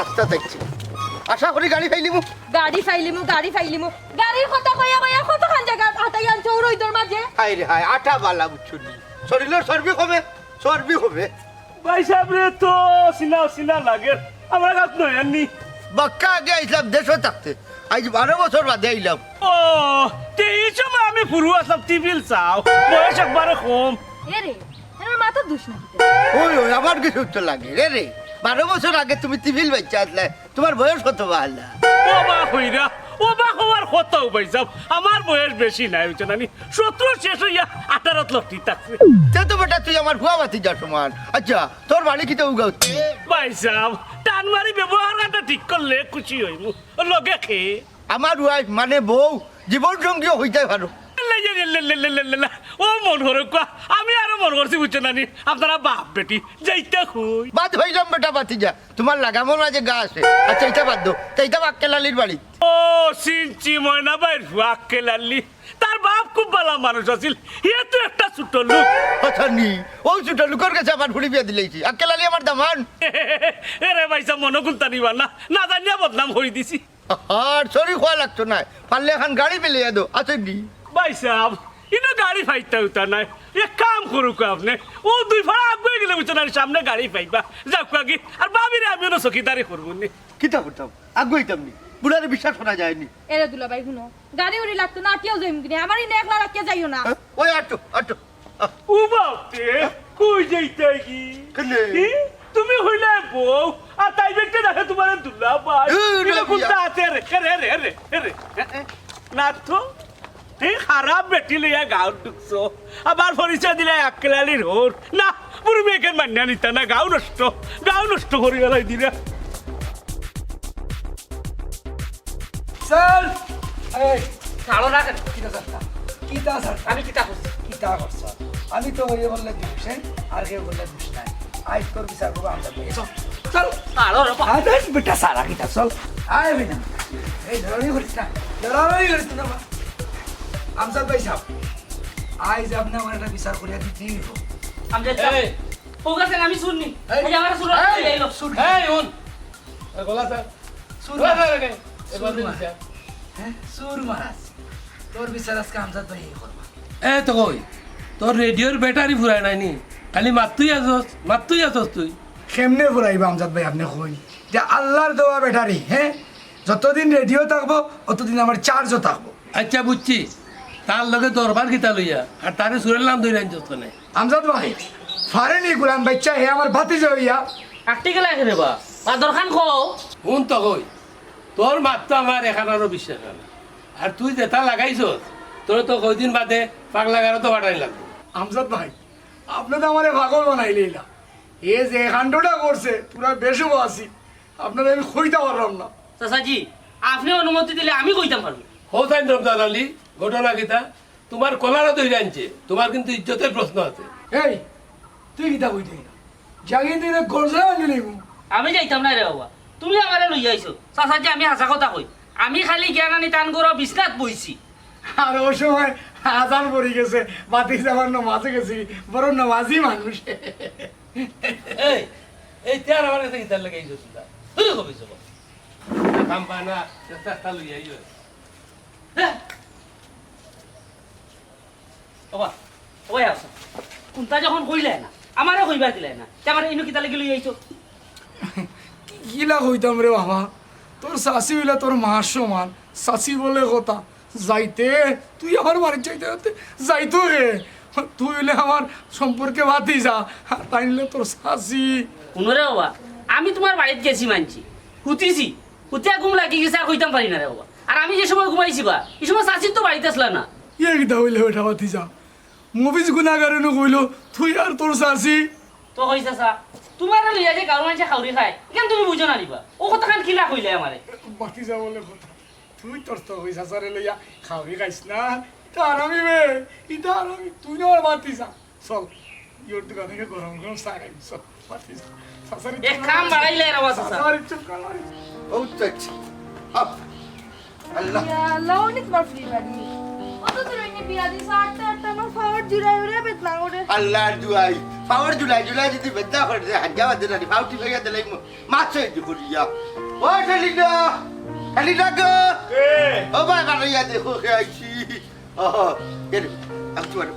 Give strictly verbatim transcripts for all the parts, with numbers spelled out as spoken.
রাস্তা দেখছি। আশা করি গাড়ি পাইলিমু। গাড়ি পাইলিমু, গাড়ি পাইলিমু। গাড়ির কথা কইয়া কইয়া কতখান জাগা হাতাই আনছো রইদর মাঝে। হায় রে হায়, আটা বালা বুঝছো নি। শরীরর চর্বি কমে, চর্বি কমে। ভাইসাবরে তো চিনা চিনা লাগের, আমার কাছ নয় আননি। বাক্কা আগে আইছলাম দেশো থাকতে, আইজ বারো বছর বাদে আইলাম। ও, তে ই সময় আমি ফুরু আছলাম, তিফিল চাও, বয়স একবারে কম। এ রে, এর মাথার দুষ নাকি? ওই, ওই, আমার কিছু তো লাগে রে রে। বারো বছর আগে তুমি তিফিল বাইচ্চা আছলায়, তুমার বয়স কত বালা? ও বা কইরা, ও বা কওয়ার কত ভাইসাব, আমার বয়স বেশি নায়, বুঝছো না নি? সতরো শেষ অইয়া আঠারোত লটকি থাকছে। তে তো বেটা তুই আমার ফুয়া ভাতিজার সমান। আচ্ছা, তোর বাড়ি কিতা উগাউত? ভাইসাব, টান মারি ব্যবহার কাটা ঠিক করলে খুশি অইমু। ও লগে খে? আমার ওয়াইফ মানে বউ, জীবন সঙ্গীও অইতে পারো। লে, লে, লে, লে, লে, লে, লে, লে। ও মন করো কুয়া, আমি আরো মন করছি, বুঝছো না নি? আপনারা বাপ বেটি, যাইতা কই? বাদ অইলাম বেটা ভাতিজা, তুমার লাগামর মাঝে গা আছে। আচ্ছা, ইটা বাদ দেও, তে ইটা আক্কেল আলীর বাড়ি। ও, চিনছি ময়না ভাইর ফুয়া আক্কেল আলী। তার বাপ খুব বালা মানুষ আছিল, হে তো একটা ছোট লোক। আচ্ছা নি, ও ছোট লোকর গেছে আমার ফুড়ি বিয়া দিলাইছি। আক্কেল আলী আমার দামান। এরে ভাইসাব, মনো কুন্তা নিবা না, না জানিয়া বদনাম করি দিছি। আর sorry কওয়া লাগতো নায়, পারলে এখন গাড়ি পেলাইয়া দেও, আছে নি? ভাইসাব, ইনো গাড়ি পাইতা উতা নায়, এক কাম করুক আপনে, ও দুই ফাড়া আগুয়ে গেলে বুঝছো না, সামনে গাড়ি পাইবা, যাউক্কা গি, আর ভাবিরে আমি অনো চকিদারি করমু নি। কিতা করতাম? আগুয়াইতাম নি, বুড়ারে বিশ্বাস করা যায় নি। এরে দুলাভাই, হুনো, গাড়ি উড়ি লাগতো না, আটিয়াউ যাইমু গি নে, আমারে ইনো একলা রাখিয়া যাইও না। হ্যাঁ? ওই আটো, আটো। ও বাপরে, কই যাইতায় গি? কেনে? কি? তুমি অইলায় বউ, আর তাই বেটা দেখে তুমারে দুলাভাই। এ, ইনো কুন্তা আছে রে? এরে, এরে, এরে, এরে। না তো, হে খারাপ বেটি লইয়া গাউত ঢুকছো, আবার পরিচয় দিলায় আক্কেল আলীর হউর। না, বুড়ি মাইনষে মানিয়া নিতা না, গাউ নষ্ট, গাউ নষ্ট করি ফালাই দিরা। চল। এই, ছাড়ো না কেনে? কিতা ছাড়তাম? কিতা ছাড়তাম? আমি কিতা করছি? কিতা করছ? আমি তো অইয়া বললে দোষ, হ্যাঁ? আর কেউ বললে দোষ নাই। আইজ তোর বিচার করবো আমজাদ ভাই। চল, চল। ছাড়ো রে বা। আরে বেটা, সারা কিতা, চল। আয় বেটা। এই লড়াই করিস না। লড়াই করিস না বা। আমজাদ ভাইসাব, আইজ আপনে আমার একটা বিচার করিয়া দিতেই অইবো। আমজাদ সাব, এই। ও গেছেন, আমি শুননি। এই। এই আমার শুনো, এই। এই, এই, এই, শুন। এই, হুন। এ, গলা স্যার। সুর গলা মারাস। স্যার, আগে। এ, সুর গলা মারাস। স্যার। হ্যাঁ, সুর মারাস। তোর বিচার আজকে আমজাদ ভাই করবা। এ তো কই, তোর রেডিওর ব্যাটারি ফুরায় নাইনি? খালি মাততুই আছস, মাততুই আছস তুই। কেমনে ফুরাইবা আমজাদ ভাই, আপনে কইন? যে আল্লাহর দেওয়া ব্যাটারি, হ্যাঁ? যতদিন রেডিও থাকবো, অতদিন আমার চার্জও থাকবো। আচ্ছা, বুঝছি। তার লগে দরবার কিতা লইয়া, আর তারে সুরের নাম ধরে আনছস কেনে? আমজাদ ভাই, ফারেনি গোলাম বাইচ্চা, হে আমার ভাতিজা অইয়া। আটটি গেলা কেনে বা? বাদর খান কও। হুন তো কই, তোর মাত তো আমার এখান আরো বিশ্বাস হয় না। আর তুই যেটা লাগাইছস, তোর তো কয়দিন বাদে পাগলা গারো তো পাঠাই লাগবো। আমজাদ ভাই, আপনে তো আমারে পাগল বানাইলাইলা। এ যে কাণ্ডটা করছে, পুরা বেহুশ আছি। আপনারে আমি কইতাম পারলাম না। চাচাজি, আপনে অনুমতি দিলে আমি কইতাম পারমু। হোসাইন রমজান আলী, ঘটনা কিতা? তুমার কলারও ধরে আনছে, তুমার কিন্তু ইজ্জতের প্রশ্ন আছে। এই, তুই কিতা কইতে না? জাগিয়ে তুই না গর্জা আনলি নিবু। আমি যাইতাম না রে বাবা, তুমি আমারে লইয়া আইছো। চাচাজি, আমি হাছা কথা কই, আমি খালি গিয়া নানি তান ঘরো বিছনাত বইছি। আর ওই সময় আজান পড়ি গেছে, বাতি যাবার নমাজে গেছি, বড় নমাজি মানুষ। এই, এই, তে আর আমার কাছে কিতার লাগি আইছস তুই? তুই কবি যাবো। কাম পায় না, চেষ্টা একটা লইয়া আইও। হ্যাঁ। ওবা, ওবা, আচ্ছা। কুন্তা যখন কইলে না, আমারে কইবার দিলে না। তে আমারে ইনো কিতার লাগি লইয়া আইছো? কি-, কিলা কইতাম রে বাবা, তোর চাচি অইলা তোর মার সমান, চাচি বলে কথা, যাইতে, তুই আমার বাড়িত যাইতে যাইতে, যাইতো রে, তুই অইলে আমার সম্পর্কে ভাতিজা, আর তাইন অইলে তোর চাচি। হুনো রে বাবা, আমি তুমার বাড়িত গেছি মানছি, হুতিছি, হুতিয়া ঘুম লাগি গেছে, আর কইতাম পারি না রে বাবা। আর আমি যে সময় ঘুমাইছি বা, ই সময় চাচির তো বাড়িত আছলা না। ইয়ে কিতা অইলে বেটা ভাতিজা? মফিজ গুনাগারে নু কইলো, তুই আর তোর চাচি। তো কইছা চা, তুমারে লইয়া যে গাঁওর মানষে খাউরি খায়, ইখান তুমি বুঝো না নি বা? ও কথাখান কিলা কইলে আমারে? ভাতিজা বলে কথা। তুই তোর তো ওই চাচারে লইয়া খাউরি খাইস না। ইতা হারামি বে, ইতা হারামি। তুই না আমার ভাতিজা। চল, ইয়োর দোকান থেকে গরম গরম চা খাই। চল, ভাতিজা। চাচারে এক কাম বাড়াইলে রে বাবা, চাচা। চাচারে চুপ কর, মারি। ও চাচি। আপ। আল্লাহ। ইয়া আল্লাহ, উনি তোমার ফ্রি বাড়ি। কত দূর এনে বিয়া দিছ? আটটা আটটা আমার পাওয়ার জুড়াই ওরে বেদনা ওরে। আল্লাহর দুয়াই। পাওর জুলাই জুলাই যদি বেদনা করে দে, হাত যাওয়া দে না, পাও টিপাইয়া দিলাই মাছ হয়ে দি করিয়া। ও শালিনা, শালিনা গো। কে? ও ভাই, বানাইয়া দে, ও কে আইছি। ও, এর, আমি তোমার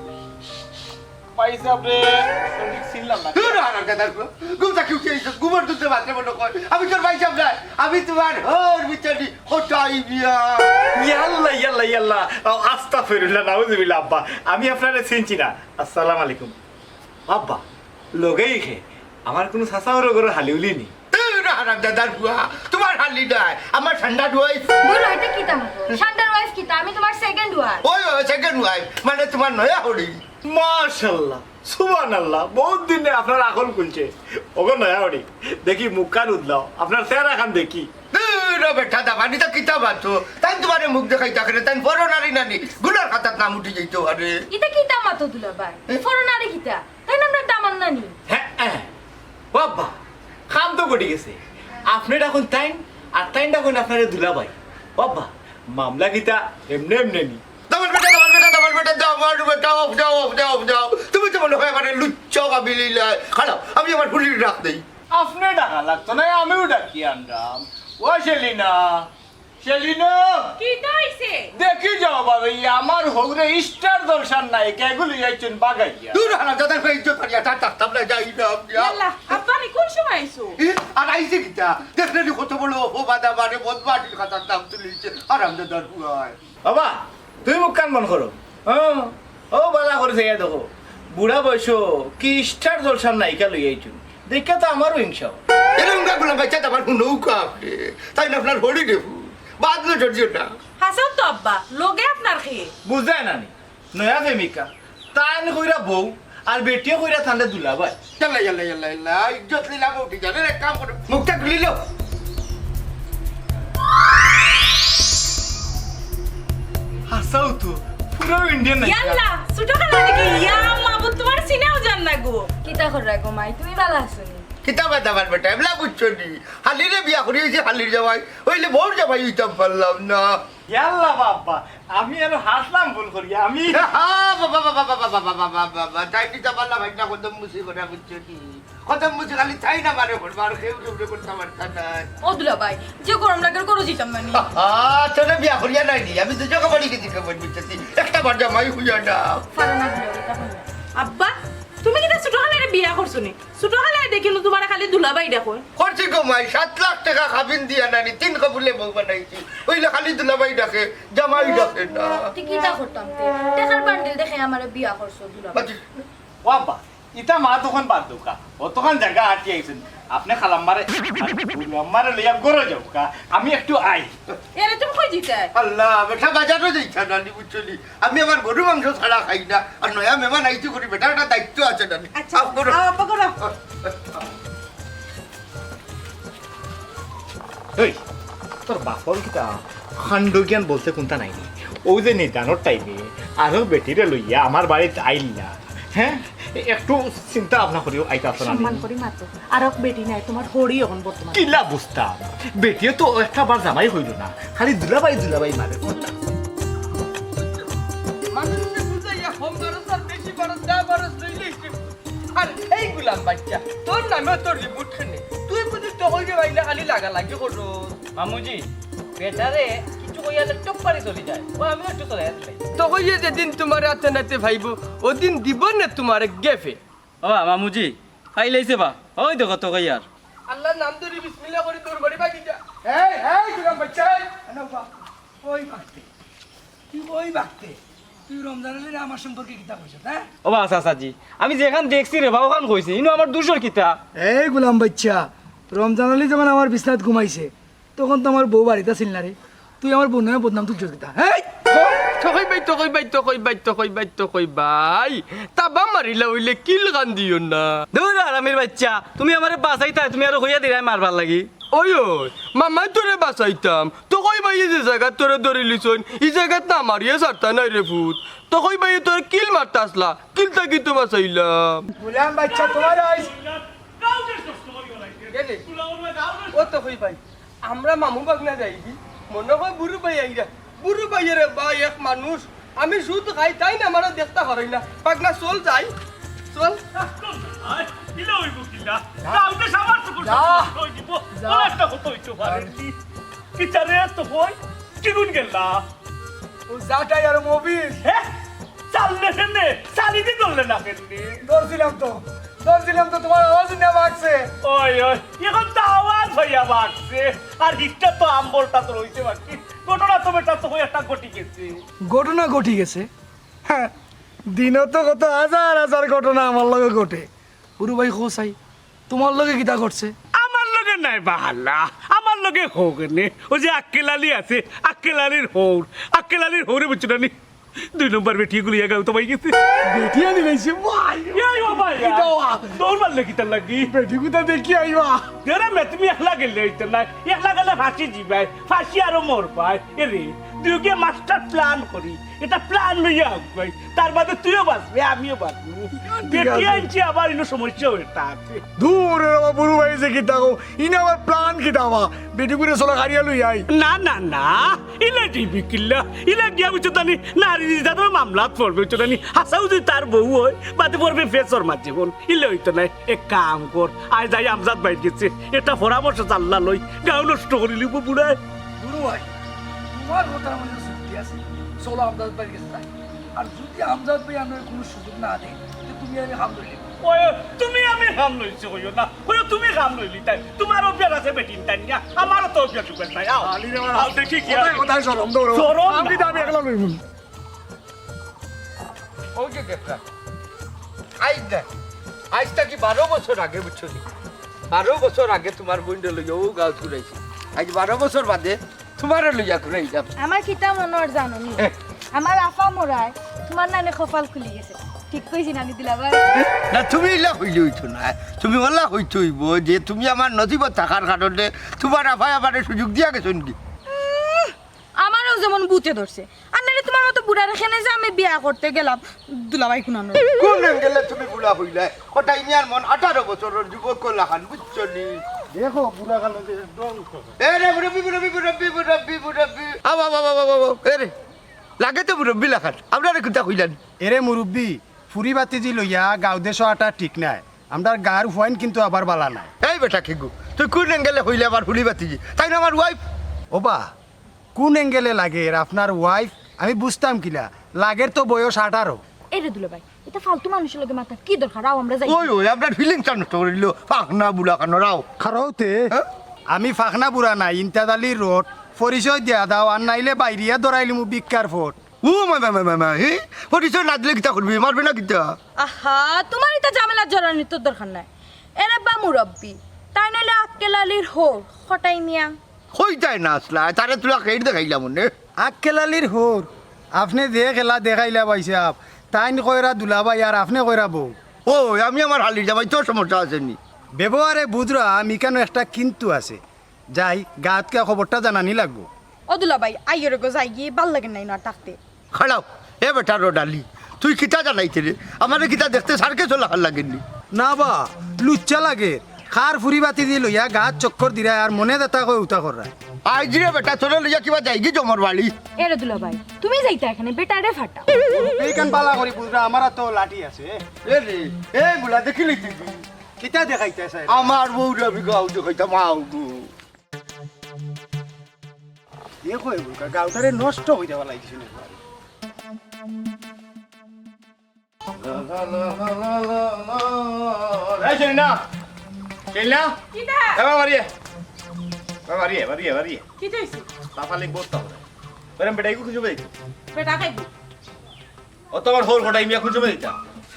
ভাই সাহেব রে, সঠিক চিনলাম না। দূর হ, হারামজাদার পুয়া। ঘুম থাকি উঠে আইছো, ঘুমের দুধে ভাতে মনে কয়। আমি তোর ভাই সাহেব নায়, আমি তোমার হর বিচারি, ও টাই মিয়া। ইয়াল্লা, ইয়াল্লা, ইয়াল্লা। আ-, আস্তাগফিরুল্লাহ, নাউজুবিল্লাহ, আব্বা। আমি আপনারে চিনছি না। আসসালামু আলাইকুম। আব্বা, লগেই খে। আমার কোনো চাচা ওর ঘরে হালি উলি নি। দূর হ, হারামজাদার পুয়া। তোমার হালি নায়, আমার ঠান্ডা ডুয়াই। দূর হ, ইটা কিতা মাতো? ঠান্ডার ওয়াইফ কিতা? আমি তোমার সেকেন্ড ওয়াইফ। ওই, ওই, সেকেন্ড ওয়াইফ, মানে তোমার নয়া হড়ি। মাশাআল্লাহ, সুবহানাল্লাহ, বহুত দিনে আপনার আকল খুলছে। ওগো নয়া হড়ি, দেখি মুখখান উদলাও, আপনার চেহারাখান দেখি। দূর হ বেটা, দামানি তো কিতা মাতো? তাই তোমারে মুখ দেখাই থাকে রে, তাই বড় নারী নানি, গুনার খাতাত নাম উঠি যাইতো আরে। ইটা কিতা মাতো দুলাভাই? এ? বড় নারী কিতা? তাই না আমরা দামান নানি। হ্যাঁ, হ্যাঁ। বাবা, কাম তো ঘটি গেছে। আপনি ডাকুন তাইন, আর তাইন ডাকুন আপনারে দুলাভাই। বাবা, মামলা কিতা এমনে এমনে নি? দামাল বেটা, দামাল বেটা, দামাল বেটা, দামাল বেটা, অফ যাও, অফ যাও, অফ যাও। তুমি তো মনে হয় আমার লুচ্চা কাবিলিলায়। খাড়াও, আমি আমার ফুলির ডাক দেই। আপনি ডাকা লাগতো না, আমিও ডাকি আনরাম। ও সেলিনা, সেলিনা। কিতা অইছে? দেখি যাও বাবে, ই আমার হউরে স্টার জলসার নায়িকা এগুলি যাইছুন বাগাইয়া। দূর হ, হারামজাদার পুয়া, ইজ্জত করিয়া তার ডাকতাম না, যাই না আমি। ইয়াল্লা, আব্বা, নি কোন সময় আইছো? ই, আর আইছে কিতা? দেখলে নি কত বড় অপবাদ আমারে বদমাশির খাতার নাম তুলিছে, হারামজাদার পুয়ায়। বাবা, তুমি মুখখান বন্ধ করো। হ্যাঁ, ও বালা করে চাইয়া দেখো, বুড়া বয়স কি স্টার জলসার নায়িকা লইয়া আইছুন, দেখিয়া তো আমারও হিংসা অয়। এরকম গুলা বাচ্চা তো আমার হুনও কাপে, তাই না আপনার হরি দেবু, বাদ লো জর্জিও না। হাসাও তো আব্বা, লগে আপনার খে? বুঝায় না নি, নয়া প্রেমিকা, তাইন কইরা বউ, আর বেটিয়ে কইরা তানরে দুলাভাই। ইয়াল্লা, ইয়াল্লা, ইয়াল্লা, ইয়াল্লা, ইজ্জত লিলা বউটি জানে, এক কাম করো, মুখটা খুলি লো। হাসাও তো, পুরো ইন্ডিয়ান নাকি? ইয়াল্লা, ছোট খালা নাকি? ইয়া মাবুদ, তোমার চিনাও জান না গো। কিতা কররা গো মাই, তুমি ভালা আছো নি? কিতা বাদা আমার বেটা, এবলা বুঝছো নি? হালিরে বিয়া করি হইছে হালির জামাই, হইলে বউর জামাই হইতাম পারলাম না। ইয়াল্লা বাবা, আমি আরো হাসলাম ভুল করি, আমি বাবা, বাবা, বাবা, বাবা, বাবা, বাবা, বাবা, বাবা, তাই কিতা পারলা ভাই না, কত মুসি করে বুঝছো নি? কত মুসি খালি তাই না মারে করবা, আর কেউ কেউ করতে পারতা না। ও দুলাভাই, যে গরম লাগের গরু জিতাম না নি। আহা, তোরে বিয়া করিয়া নাই নি, আমি তো জগা বাড়ি গেছি কেমন বুঝছি, একটা বার জামাই হইয়া না। পারো না দুলাভাই, তখন না। আব্বা, তুমি কিতা ছোট খালারে বিয়া করছো নি? ছোট খালায় দেখি নু তোমারে খালি দুলাভাই ডাকইন। করছি গো মাই, সাত লাখ টেকা কাবিন দিয়া নানি, তিন কবুলে বউ বানাইছি। অইলে খালি দুলাভাই ডাকে, জামাই ডাকে না। তে কিতা করতাম তে? টেকার বান্ডিল দেখে আমারে বিয়া করছো দুলাভাই। বাকি ও আব্বা, ইতা মা তখন বাদ দেউক্কা। অতখান জাগা আটি আইছইন। আপনে খালাম্মারে, আম্মারে লইয়া ঘরো যাউক্কা। আমি একটু আই। এরে তুমি কই যাইতায়? আল্লাহ, বেটা বাজারো যাইতা না, নি বুঝছো নি? আমি আমার গরু মাংস ছাড়া খাই না। আর নয়া মেহমান আইতে করি, বেটার একটা দায়িত্ব আছে না নি? আচ্ছা, মাফ করো। আও, আব্বা, করো। এই, তোর বাপর কিতা কাণ্ড জ্ঞান বলতে কোনটা নাই নি? ও যে নিদানর টাইমে আরো বেটিরে লইয়া আমার বাড়িত আইল না, হ্যাঁ? একটু চিন্তা ভাবনা করিও আইতা আসলে আমি। সম্মান করি মাতো। আর এক বেটি নাই, তোমার হরি এখন বর্তমানে। কিলা বুঝতাম? বেটিয়ে তো একটা বার জামাই হইল না, খালি দুলাভাই দুলাভাই মারে। মানুষরে বুঝাইয়া কম বারস আর বেশি বারস, যা বারস লইলে ইসে। আর এই গুলাম বাচ্চা, তোর নামে তোর রিমোট খানে। তুই বুঝিস তো হইবে বাইলে খালি লাগালাগি করো। মামুজি, বেটারে কিছু কইয়ালে টপ পারি চলি যায়। ও আমিও একটু চলে আসলে। তো কইয়ে যেদিন তোমার হাতে নাতে ভাইব, ওদিন দিব না তোমার গেফে। ও বা, মামুজি, পাইলাইছে বা। ওই দেখো তো কইয়ার। আল্লাহর নাম ধরি বিসমিল্লাহ করি তোর বাড়ি বাকি যা। এই, এই, গুলাম বাচ্চা, এই, এনে বা। ওই বাগতে। তুই ওই বাগতে। তুই রমজান আলীরে আমার সম্পর্কে কিতা কইছস, হ্যাঁ? ও বা, চাচাজি, আমি যেখান দেখছি রে বা, ওখান কইছি। ইনো আমার দুষর কিতা? এই গুলাম বাচ্চা, রমজান আলী যখন আমার বিছনাত ঘুমাইছে, তখন তো আমার বউ বাড়িত আছিল না রে। তুই আমার বউর নামে বদনাম তুলছস কিতা? হেই! তকই ভাই, তকই ভাই, তকই ভাই, তকই ভাই, তকই ভাই। তাবা মারিলা অইলে কিল কান্দিও না। দূর হারামির বাচ্চা, তুমি আমারে বাঁচাইতায়, তুমি আরো কইয়া দিরায় মারবার লাগি। ওই, ওই, মামায় তোরে বাঁচাইতাম। তকই ভাইয়ে যে জাগাত তোরে ধরিলিছইন, ই জাগাত না মারিয়া ছাড়তা নায় রে ফুত। তকই ভাইয়ে তোরে কিল মারতা আছলা, কিল থাকি তো বাঁচাইলাম। গুলাম বাচ্চা, তোমার আইস। কে রে? ও তকই ভাই, আমরা মামু বাগনা যাইগি, মনো কয় বুরু ভাই আইরা। বুরু ভাইয়ে রে বা এক মানুষ, আমি সুদ খাই, তাইন আমারে দেখতা পারইন না। বাগনা চল যাই, চল। কালকে সামার চুকুর যা। হয়ে দিব। যা। ওর একটা হতো হইতো পারে। কিতারে তো হই? কিগুন গেলা? ও জাটাই আর মবিল। হ্যাঁ? চাললে কেনে? চালি দি করলে না কেনে? ধরছিলাম তো। ধরছিলাম তো, তোমার আওয়াজ না বাগছে। ওই, ওই, এখন তো আওয়াজ হইয়া বাগছে। আর হিটটা তো আম্বলটা তো রইছে বাকি। ঘটনা তো বেটা তো হয়ে একটা ঘটি গেছে। ঘটনা ঘটি গেছে? হ্যাঁ, দিনও তো কত হাজার হাজার ঘটনা আমার লগে ঘটে। বুরু ভাই, কও চাই, তোমার লগে কিতা ঘটছে? আমার লগে নাই বাহাল্লা, আমার লগে হোক নে। ওই যে আক্কেল আলী আছে, আক্কেল আলীর হৌর, আক্কেল আলীর হৌরে বুঝছো না নি? দুই নম্বর বেটি গুলি এগাও তো ভাই গেছে। বেটি আনি লাইছে, ভাই। এই ও ভাই, কিতা ওয়া? দৌড় মারলে কিতার লাগি? বেটি কুতা দেখি আইবা? দেরে মে, তুমি একলা গেলে হইতো না, একলা গেলে ফাঁসি দিবাই, ফাঁসি আরো মরবাই। এরে, দুইগে মাস্টার প্ল্যান করি, এটা প্ল্যান লইয়া আগুয়াই। তার বাদে তুইও বাঁচবে, আমিও বাঁচবো। ঠিক আছে। বেটি আনছি আবার ইনো সমস্যা হয়ে থাকে। দূর রে বাবা, বুরু ভাই যে কিতা কও, ইনো আবার প্ল্যান কিতা বা? বেটি করে চলা কারিয়া লই আই। না, না, না, ইলা টিপি কিল্লা, ইলা গিয়া বুঝছো তানি নারী নির্যাতনের মামলাত পড়বে, বুঝছো তানি? হাসাও যদি তার বউ হয়, বাদে পড়বে ফেসর মাঝে বোন, ইলা হইতো নাই। এক কাম কর, আয় যাই আমজাদ বাইর গেছে, এটা পরামর্শ চাল্লা লই, গাঁও নষ্ট করি লিব বুড়ায়। বুরু ভাই, তোমার কথার মধ্যে যুক্তি আছে। চলো আমজাদ ভাইর গেছে যাই। আর যদি আমজাদ ভাই আমরা কোনো সুযোগ না দেয়, তো তুমি আমি হাম ধরে নিব। ওই, তুমি আমি হাম লইছে কইও না, কইও তুমি হাম লইলি তাই। তোমার অভ্যাস আছে বেটিন তাই না, আমারও তো অভ্যাস উপর তাই। আও, আলি রে বাবা। আও দেখি কি কোথায়, আছে। কোথায় শরম দৌড়ো? শরম আমি না। দাবি একলা লইব। ওই যে দেখরা, আইজ না, আইজ থাকি বারো বছর আগে বুঝছো নি? বারো বছর আগে তোমার বইনরে লইয়া ও গাঁও ঘুরাইছি। আইজ বারো বছর বাদে তোমারে লইয়া ঘুরাই যাব। আমার কিতা মনে অর জানো নি? হ্যাঁ। আমার আফা মরায় তোমার নানি কপাল খুলি গেছে। ঠিক কইছি নানি দিলা ভাই? না, তুমি ইলা কইলে হইতো না। তুমি ওলা কইতে হইব যে তুমি আমার নসিবত থাকার কারণে তোমার আফায় আমারে সুযোগ দিয়া গেছইন কি? আমারও যেমন ভূতে ধরছে। আর নাইলে তোমার মতো বুড়ারে কেনে যে আমি বিয়া করতে গেলাম, দুলাভাই কুনানো। কোন অ্যাঙ্গেলে তুমি বুড়া হইলায়? কটাই মিয়ার মন আঠারো বছরের যুবক লাখান, বুঝছো নি? দেখো, বুড়া কালো যে একদম এ রে, মুরব্বি, মুরব্বি, মুরব্বি, মুরব্বি, মুরব্বি। আও, আও, আও, আও, আও, আও। এ রে, লাগে তো মুরব্বি লাখান। আপনারে কুনতা কইলাম? এরে মুরব্বি, ফুরি বাতিজি লইয়া গাঁও দেশো আটা ঠিক নায়। আমরার গাঁর ফুয়াইন কিন্তু আবার বালা নায়। এই বেটা কিগু, তুই কোন অ্যাঙ্গেলে কইলে আবার ফুরি বাতিজি? তাইন আমার ওয়াইফ। ওবা, কোন অ্যাঙ্গেলে লাগের আপনার ওয়াইফ? আমি বুঝতাম কিলা, লাগের তো বয়স আঠারো। এ রে দুলাভাই, এটা ফালতু মানুষের লগে মাতার কি দরকার? আও আমরা যাই। ওই, ওই, আপনার ফিলিংসটা নষ্ট করি দিল, ফাকনা বুড়া কানো, আও। খারাওতে? হ্যাঁ? আমি ফাকনা বুড়া না, ইন্তাদ আলীর রোড, পরিচয় দিয়া দাও, আর নাইলে বাইরিয়া ধরাইলিমু ভিক্ষার ফট। ও মা, মা, মা, মা, মা, হে? পরিচয় না দিলে কিতা করবি? মারবে না কিতা? আহা, তোমার ইতা ঝামেলা জড়ানির তো দরকার নাই। এরে বা মুরব্বি, তাইন অইলে আক্কেল আলীর হৌর, কটাই মিয়া। কইতায় না আসলা, তারে তুলা খেয়ে দেখাইলাম মনে। আক্কেল আলীর হৌর, আপনে যে খেলা দেখাইলা ভাইসাব, তাইন কইরা দুলাভাই আর আপনে কইরা বউ। ও, আমি আমার হালির জামাই, তোর সমস্যা আছে নি? ব্যবহারে বুঝরাম, ইকানো একটা কিন্তু আছে। যাই, গাঁওত গিয়া খবরটা জানানি লাগবো। ও দুলাভাই, আইয়ো রে গো, যাই গি, ভালা লাগে না ইনো আর থাকতে। খাড়াও, এ বেটা রোডালি, তুই কিতা জানাইতে রে? আমারে কিতা দেখতে সার্কাসো লাখান লাগের নি? না বা, লুচ্চা লাগে। কার ফুরি বাতিজি লইয়া গাঁওত চক্কর দিরায় আর মনে যেতা কয় উতা কররায়। আইজ রে বেটা, তোরে লইয়া কিবা যাইগি জমর বাড়ি? এ রে দুলাভাই, তুমি যাইতায় কেনে, বেটারে ফাটাও। এইখান বালা করি বুঝরা, আমার তো লাঠি আছে। এ রে, এ গুলা দেখিলি তুই? কিতা দেখাইতায় চায়? আমার বউরে আমি গাঁও দেখাইতাম, আও গো। এ কই বুলকা, গাঁওটারে নষ্ট করি দেওয়া লাগছে না। এই শেলিনা, শেলিনা। কিতা? এ বাবা রে, বাবা রে, বাবা রে, বাবা রে। কিতা হইছে? তাফালিক বস্তা হবে। বেটা, বেটা, একটু খুশি হয়ে। বেটা খাইবো। ও তোমার হৌর কটাই মিয়া খুঁজে বেড়াইতা।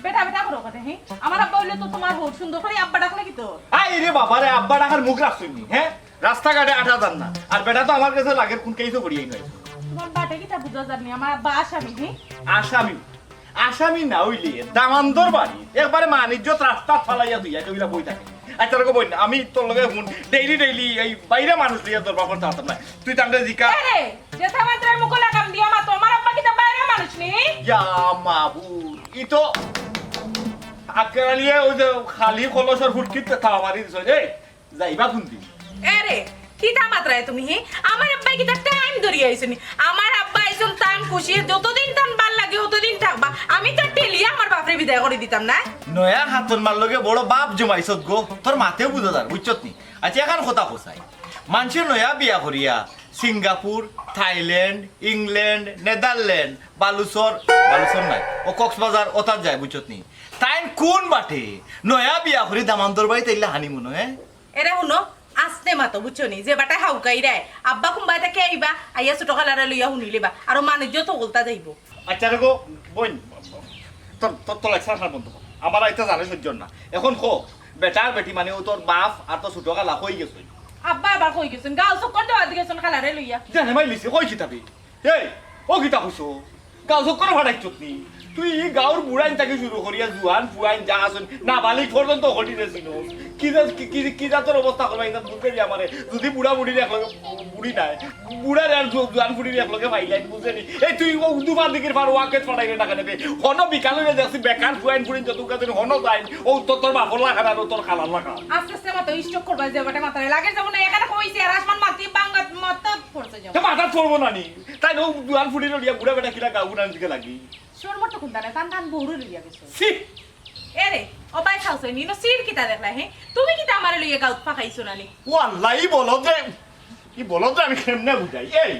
বেটা বেটা করো কথা, হ্যাঁ? আমার আব্বা হইলে তো তোমার হৌর, সুন্দর করে আব্বা ডাকলে কি তো? আই রে বাবা রে, আব্বা ডাকার মুখ রাখছইন নি, হ্যাঁ? রাস্তাঘাটে আটা যান না। আর বেটা তো আমার কাছে লাগের কোন কেসও করিয়াই নাই। তোমার বাটে কিতা বুঝা যার নি, আমার আব্বা আসামি, হ্যাঁ? আসামি? আসামি না হইলে দামান্দর বাড়ি একবারে মান ইজ্জত রাস্তা ফালাইয়া দিয়া কেউলা বই থাকে। আচ্ছা, রকম বই না, আমি তোর লগে ফোন ডেইলি ডেইলি এই বাইরে মানুষ দিয়া তোর বাপর চাতাম না। তুই তাহলে জিকা। এ রে, যে সামাত্রায় মুখ লাগাম দিয়া মা, তোমার আব্বা কিতা বাইরে মানুষ নি? ইয়া মাবুদ, ই তো আক্কেল আলিয়ে ওই যে খালি কলসর ফুটকিত থাওয়া মারি দিছ রে। যাইবা কোন দিন? এ রে, কিতা মাতরায় তুমি, হি? আমার আব্বায় কিতা টাইম ধরিয়া আইছনি? আমার আব্বা আইছন তান খুশি, যতদিন তান ভালা লাগে কতদিন থাকবা? আমি তো ঠেলিয়া আমার বাপরে বিদায় করি দিতাম না। নয়া খাতুন মার লগে বড় বাপ জমাইছত গো, তোর মাতেও বুঝা যার, বুঝছত নি? আচ্ছা, এখান কথা কছাই, মানষে নয়া বিয়া করিয়া Singapore, Thailand, England, Netherland, Baluchar, Baluchar নাই, ও কক্সবাজার, ওতাত যায়, বুঝছত নি? তাইন কোন বাটে নয়া বিয়া করি দামান্দর বাড়িত আইলা হানিমুনো, হ্যাঁ? এরে হুনো, আস্তে মাতো, বুঝছো নি? যে বাটায় হাউকাইরায়, আব্বা কুনবায় থাকি আইবা, আইয়া ছোট খালারে লইয়া হুনিলিবা, আরো মানুষ যত গলতা যাইবো। আচ্ছা রে গো, বইন, তোর, তোর, তোর lecture খান বন্ধ কর। আমার আইতে জানে সহ্য না। এখন কো, বেটা আর বেটি মানে ও তোর বাপ আর তোর ছোট খালা কই গেছইন? আব্বা আবার কই গেছইন? গাঁও চক্কর দেওয়াত গেছইন খালারে লইয়া। জানে মাইলিছে, কই কিতাবে? এই, ও কিতা কইছো? গাঁও চক্করে ফাটাইছত নি? তুই ই গাঁওর বুড়াইন থাকি শুরু করিয়া জুয়ান ফুয়াইন যা আছইন, নাবালিক পর্যন্ত হটিরে চিনস। কি জা-, কি, কি, কি জাতর অবস্থা করবা, ইতা বুঝতে দি আমারে। যদি বুড়া বুড়ির এক লগে, বুড়ি নাই, বুড়ারে আর জু-, জুয়ান ফুড়ির এক লগে পাইলাই, বুঝে নি? এই তুই ও দুবার দিকের ফার ওয়াকেত ফাটাইলে টাকা নেবে। হনো বিকালে দেখছি বেকার ফুয়াইন ফুড়িন যত কাছে হনো যাইন, ও তো তোর বাপর লাখান আর ও তোর খালার লাখান। আস্তে আস্তে মাতো, stroke করবা যে বাটে মাথায় লাগে, যেমন এখানে কইছে আর আসমান মাটি বাঙ্গা মাথা পড়ছে যাও। তো মাথা পড়বো না নি? তাই ও জুয়ান ফুড়ি লইয়া বুড়া বেটা কিলা গাউ গুনার দিকে লাগি। শরমর তো কুন্তা নাই, তান তান বউরে লইয়া গেছো। ছি! এরে, ও বাই খাওছে নি, নো সির কিতা দেখলা, হে? তুমি কিতা আমারে লইয়া গাউত ফাঁকাইছো না নি? ও আল্লাহ, ই বলো যে, ই বলো যে আমি কেমনে বুঝাই? এই,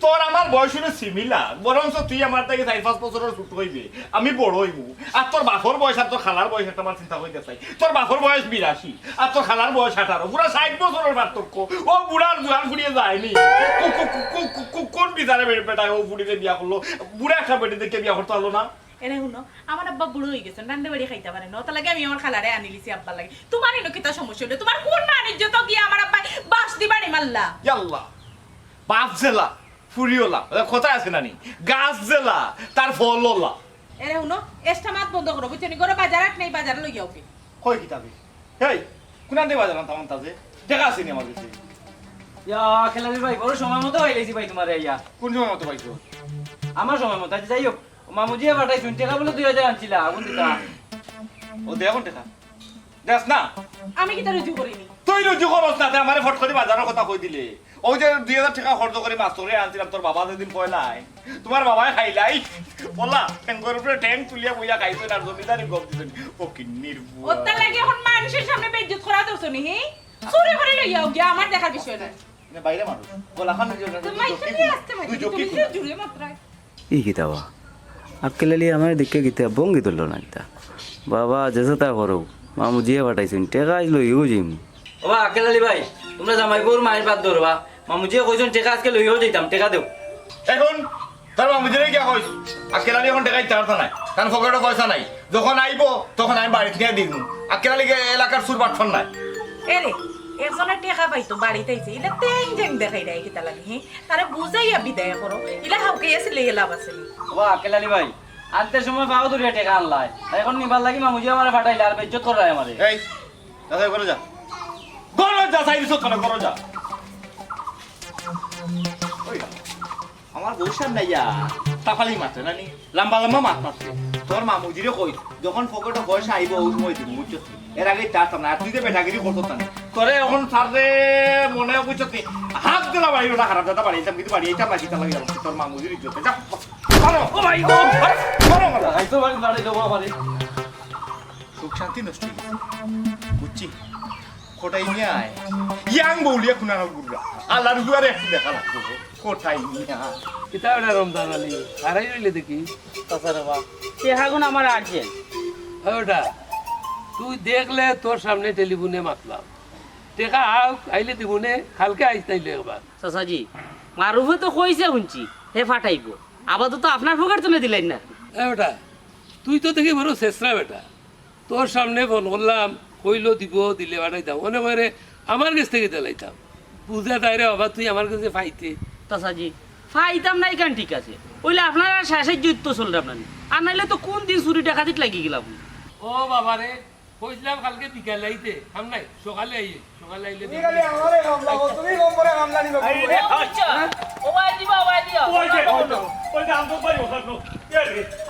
তোর আমার বয়স হইলো similar, বরঞ্চ তুই আমার থাকি চাইর পাঁচ বছরর ছোট হইবে, আমি বড় হইবো। আর তোর বাপর বয়স আর তোর খালার বয়স একটা আমার চিন্তা করে দেখাই। তোর বাপর বয়স বিরাশি, আর তোর খালার বয়স আঠারো, পুরা ষাট বছরর পার্থক্য। ও বুড়ার জোয়ান ফুড়িয়ে যায়নি। কো-, কো-, কো-, কো-, কো-, কো-, কোন বিচারে বে-, বেটায় ও ফুড়িরে বিয়া করলো? বুড়া একটা বেটি দেখে বিয়া করতে পারলো না? এরে হুনো, আমার আব্বা বুড়ো হয়ে গেছেন, রান্ধে বাড়ি খাইতে পারে না। ওটা লাগে আমি আমার খালারে আনিলিছি আব্বার লাগি। তোমার এনো কিতা সমস্যা হইলো? তোমার কোন মান ইজ্জত গিয়া আমার আব্বায় বাঁশ দি বাড়ি মারলা? ইয়াল্লা, বাপ জেলা, ফুরিওলা, ওটা কথা আছে না নি? গাছ জেলা, তার ফল ওলা। এরে হুনো, এক্সট্রা মাত বন্ধ করো, বুঝছো নি? ঘরো বাজার আট নেই, বাজারে লইয়া ওকে। কই কিতাবে? হেই, কোন আনতে বাজার আনতাম আনতাছে? টেকা আছে নি আমার কাছে? ইয়া, খেলালি ভাই, বড় সময় মতো হয়ে গেছি ভাই তোমার ইয়া। কোন সময় মতো পাইছো? আমার সময় মতো, আচ্ছা যাই হোক, মামুজিয়ে পাঠাইছইন, টেকা বলে দুই হাজার আনছিলা, আগুন দিতা। ও দে এখন টেকা। দেস না। আমি কিতা রুজু করিনি? তুই রুজু করস না, তে আমারে ফট করে বাজারর কথা কই দিলে। ওই যে দুই হাজার টেকা খরচ করে মাছ ধরে আনছিলাম, তোর বাবা যেদিন কয় নাই, তোমার বাবায় খাইলাই। বলা, ঠেঙ্গর উপরে ঠেং তুলিয়া বইয়া খাইছইন আর জমিদারি গপ দিছইন। ও কিন্নির বুয়া। ওটার লাগি এখন মানুষের সামনে বেইজ্জত করা দরছো নি, হি? চুরি করে লইয়াও গিয়া, আমার দেখার বিষয় না। না, বাইরে মানুষ। বলা, খান জোরে, তো মাইকে জোরে নিয়ে আসতে মাইকে, তুই জোরে তুমি খুন। যে জুড়ে মাত্রায়। ই কিতা বা? আক্কেল আলী আমারে দেখে কিতা ভঙ্গি ধরলো না কিতা? বাবা, যেসা তা করো, মামুজিয়ে পাঠাইছইন, টেকা আইজ লইও যাইমু। ও বা, আক্কেল আলী ভাই, তোমরা জামাই বউর মাইর বাদ ধরো বা। মামুজিয়ে কইছইন, টেকা আজকে লইও যাইতাম, টেকা দেও। এখন তোর মামুজিরে গিয়া কইস, আক্কেল আলী এখন টেকা দিতে পারতা নায়, কারণ পকেটো পয়সা নাই, যখন আইবো তখন আমি বাড়িত নিয়া দিমু। আক্কেল আলী এলাকার চুর বাটফার নায়। এরে, একজনে টেকা পাইতো বাড়িত আইছে, ইলা তেইন যেন দেখাই দেয় কিতা লাগে, হে? তারে বুঝাইয়া বিদায় করো, ইলা হাউকে আসলে এ লাভ আছে নি? ও আক্কেল আলী ভাই, আনতে সময় পাও ধরিয়া টেকা আনলায়, আর এখন নিবার লাগি মামুজি আমারে পাঠাইলা, আর বেইজ্জত কররায় আমারে। এই, যা, যা, ঘরো যা। ঘরো যা, চাই দিছো তোরা, ঘরো যা। ওই, আমার বউর সামনে ইয়া, তাফালি মারতে না নি? লম্বা লম্বা মাত মারতে। তোর মামুজিরে কই, যখন পকেটো পয়সা আইবো, ওই সময় দিমু, বুঝছস নি? এর আগে তার সামনে, আর তুই যে বেটাগিরি করছস না নি? তোরে এখন সাররে মনে হয়, বুঝছস নি? হাত দিলা বাড়ি, ওটা খারাপ দাদা বাড়ি, এইটা কিন্তু বাড়ি, এইটা বাড়ি, তার লাগি যাবো। তোর মামুজির ইজ্জত, যা। মারো। ও ভাই, ও, মারো, মারো, মারো। আইসো বাড়ি, বাড়ি দেবো আমারে। সুখ শান্তি নষ্ট হয়ে গেছে। বুঝছি? কোটাই নিয়ে আয়। ইয়াং বউলিয়া খুনার গুরুরা। আল্লাহর দুয়ারে একটু দেখা লাগতো। কোটাই নিয়ে আয়। কিতা বেটা রমজান আলী, হারাই রইলে দেখি। চাচা রে বা, টেকাগুন আমার urgent। ওই বেটা, তুই দেখলে তোর সামনে টেলিফোনে মাতলাম। টেকা আউক, আইলে দিবুনে, কালকে আইস তাইলে একবার। চাচাজি, মারুফে তো কইছে হুনছি, হে ফাটাইবো। আপাতত আপনার পকেট তো দিলাইন না। এ বেটা, তুই তো দেখি বড় শেষরা বেটা। তোর সামনে ফোন করলাম, কইলো দিব, দিলে পাঠাইতাম। মনে করে আমার কাছ থেকে দিলাইতাম। বুঝা তাই রে বাবা, তুই আমার কাছে পাইতে। চাচাজি, পাইতাম নাই কান ঠিক আছে। ওইলে আপনার আর শেষের যুদ্ধ চলবে আপনার। আর নাইলে তো কোন দিন চুরি ডাকাতিত লাগি গেলাম। ও বাবা রে, কইছিলাম কালকে বিকালে আইতে। কাম নাই, সকালে আইয়ে। সকালে আইলে তুমি খালি আমারে কামলা, তুমি নম্বরে কামলা নিবে। আরে, আচ্ছা। ও ভাই দিবা, ও ভাই দিবা। ওই যে, ওই যে, ওই যে, আমি তো পারি, ওখানে।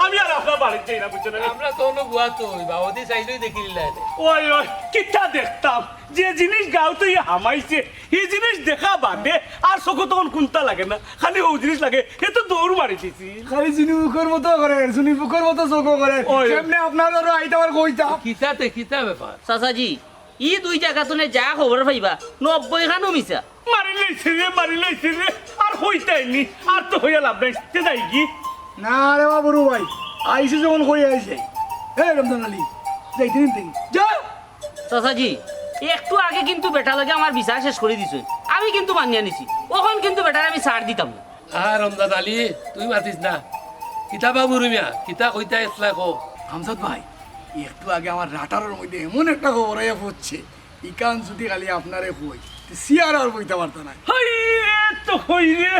আমি আর আপনার বাড়িত যাই না, বুঝছো না? আমরা তো অনো বুয়াত অই, বাবাদি চাইলেই দেখিলিলা এনে। ওই, ওই, কিতা দেখতাম? যে জিনিস গাউত ইয়া হামাইছে, হি জিনিস দেখা বাদে আর চকু তখন কুন্তা লাগে না, খালি হউ জিনিস লাগে, হে তো দৌড় মারি দিছি। খালি জিনি বুকর মতো করে, জিনি বুকর মতো চকু করে। ওই। কেমনে আপনার আরো আইতে আবার কইতা? কিতাতে, কিতা ব্যাপার? চাচাজি, ই দুই জাগা তুনে যা খবর পাইবা, নব্বই খানো মিছা। মারি লইছে রে, মারি লইছে রে, আর হইতাই নি, আর তো হইয়া লাভ নাই, তে যাই কি? না রে বা বুরু ভাই, আইছে যখন কই আইছে। এ রমজান আলী, যাইতে নিন তুই, যা। চাচাজি, একটু আগে কিন্তু বেটা লগে আমার বিচার শেষ করি দিছইন, আমি কিন্তু মানিয়া নিছি, অখন কিন্তু বেটারে আমি ছাড় দিতাম না। আ, রমজান আলী, তুই মাতিস না। কিতা বা বুরু মিয়া, কিতা কইতা ইসলা কও। হামজাদ ভাই, একটু আগে আমার রাটারর মধ্যে এমন একটা খবর আইয়া পড়ছে, ইখান যদি খালি আপনারে কই, তে চেয়ারো আর বইতা পারতা নায়। হায় রে, তো কই রে,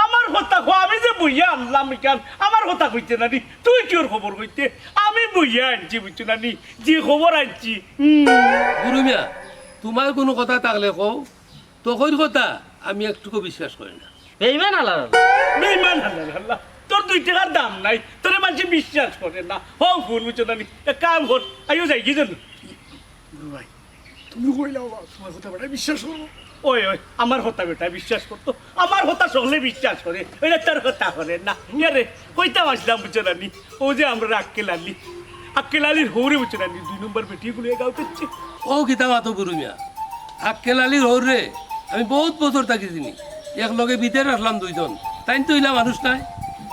আমার কথা কও, আমি যে বইয়া আনলাম ইখান, আমার কথা কইতে না নি, তুই কিওর খবর কইতে? আমি বইয়া আনছি, বুঝছো না নি, যে খবর আনছি। হুম। বুরু মিয়া, তুমার কুনু কথা থাকলে কও, তখনর কথা আমি একটুকু বিশ্বাস করি না। বেইমান আল্লাহ। বেইমান আল্লাহ, আল্লাহ। তোর দুই টেকার দাম নাই, তোরে মানষে বিশ্বাস করে না। হউ ফুল, বুঝছো না নি? এক কাম কর, আইও যাই কি জানো? বুরু ভাই, তুমি কইলাও বা, তুমার কথা বেটায় বিশ্বাস করবো? ওই, ওই, আমার কথা বেটায় বিশ্বাস করতো, আমার কথা সকলে বিশ্বাস করে, ওইটা তোর কথা করে না। ইয়া রে, কইতাম আসলাম, বুঝছো না নি? অউ যে আমরার আক্কেল আলী, আক্কেল আলীর হউরে, বুঝছো না নি? দুই নম্বর বেটি গুলো এ গাউত আইছে। ও কিতা মাতো বুরু মিয়া, আক্কেল আলীর হউরে আমি বউত বছর থাকি চিনি, এক লগে বিদেশ আছলাম দুইজন, তাইন তো ইলা মানুষ নায়।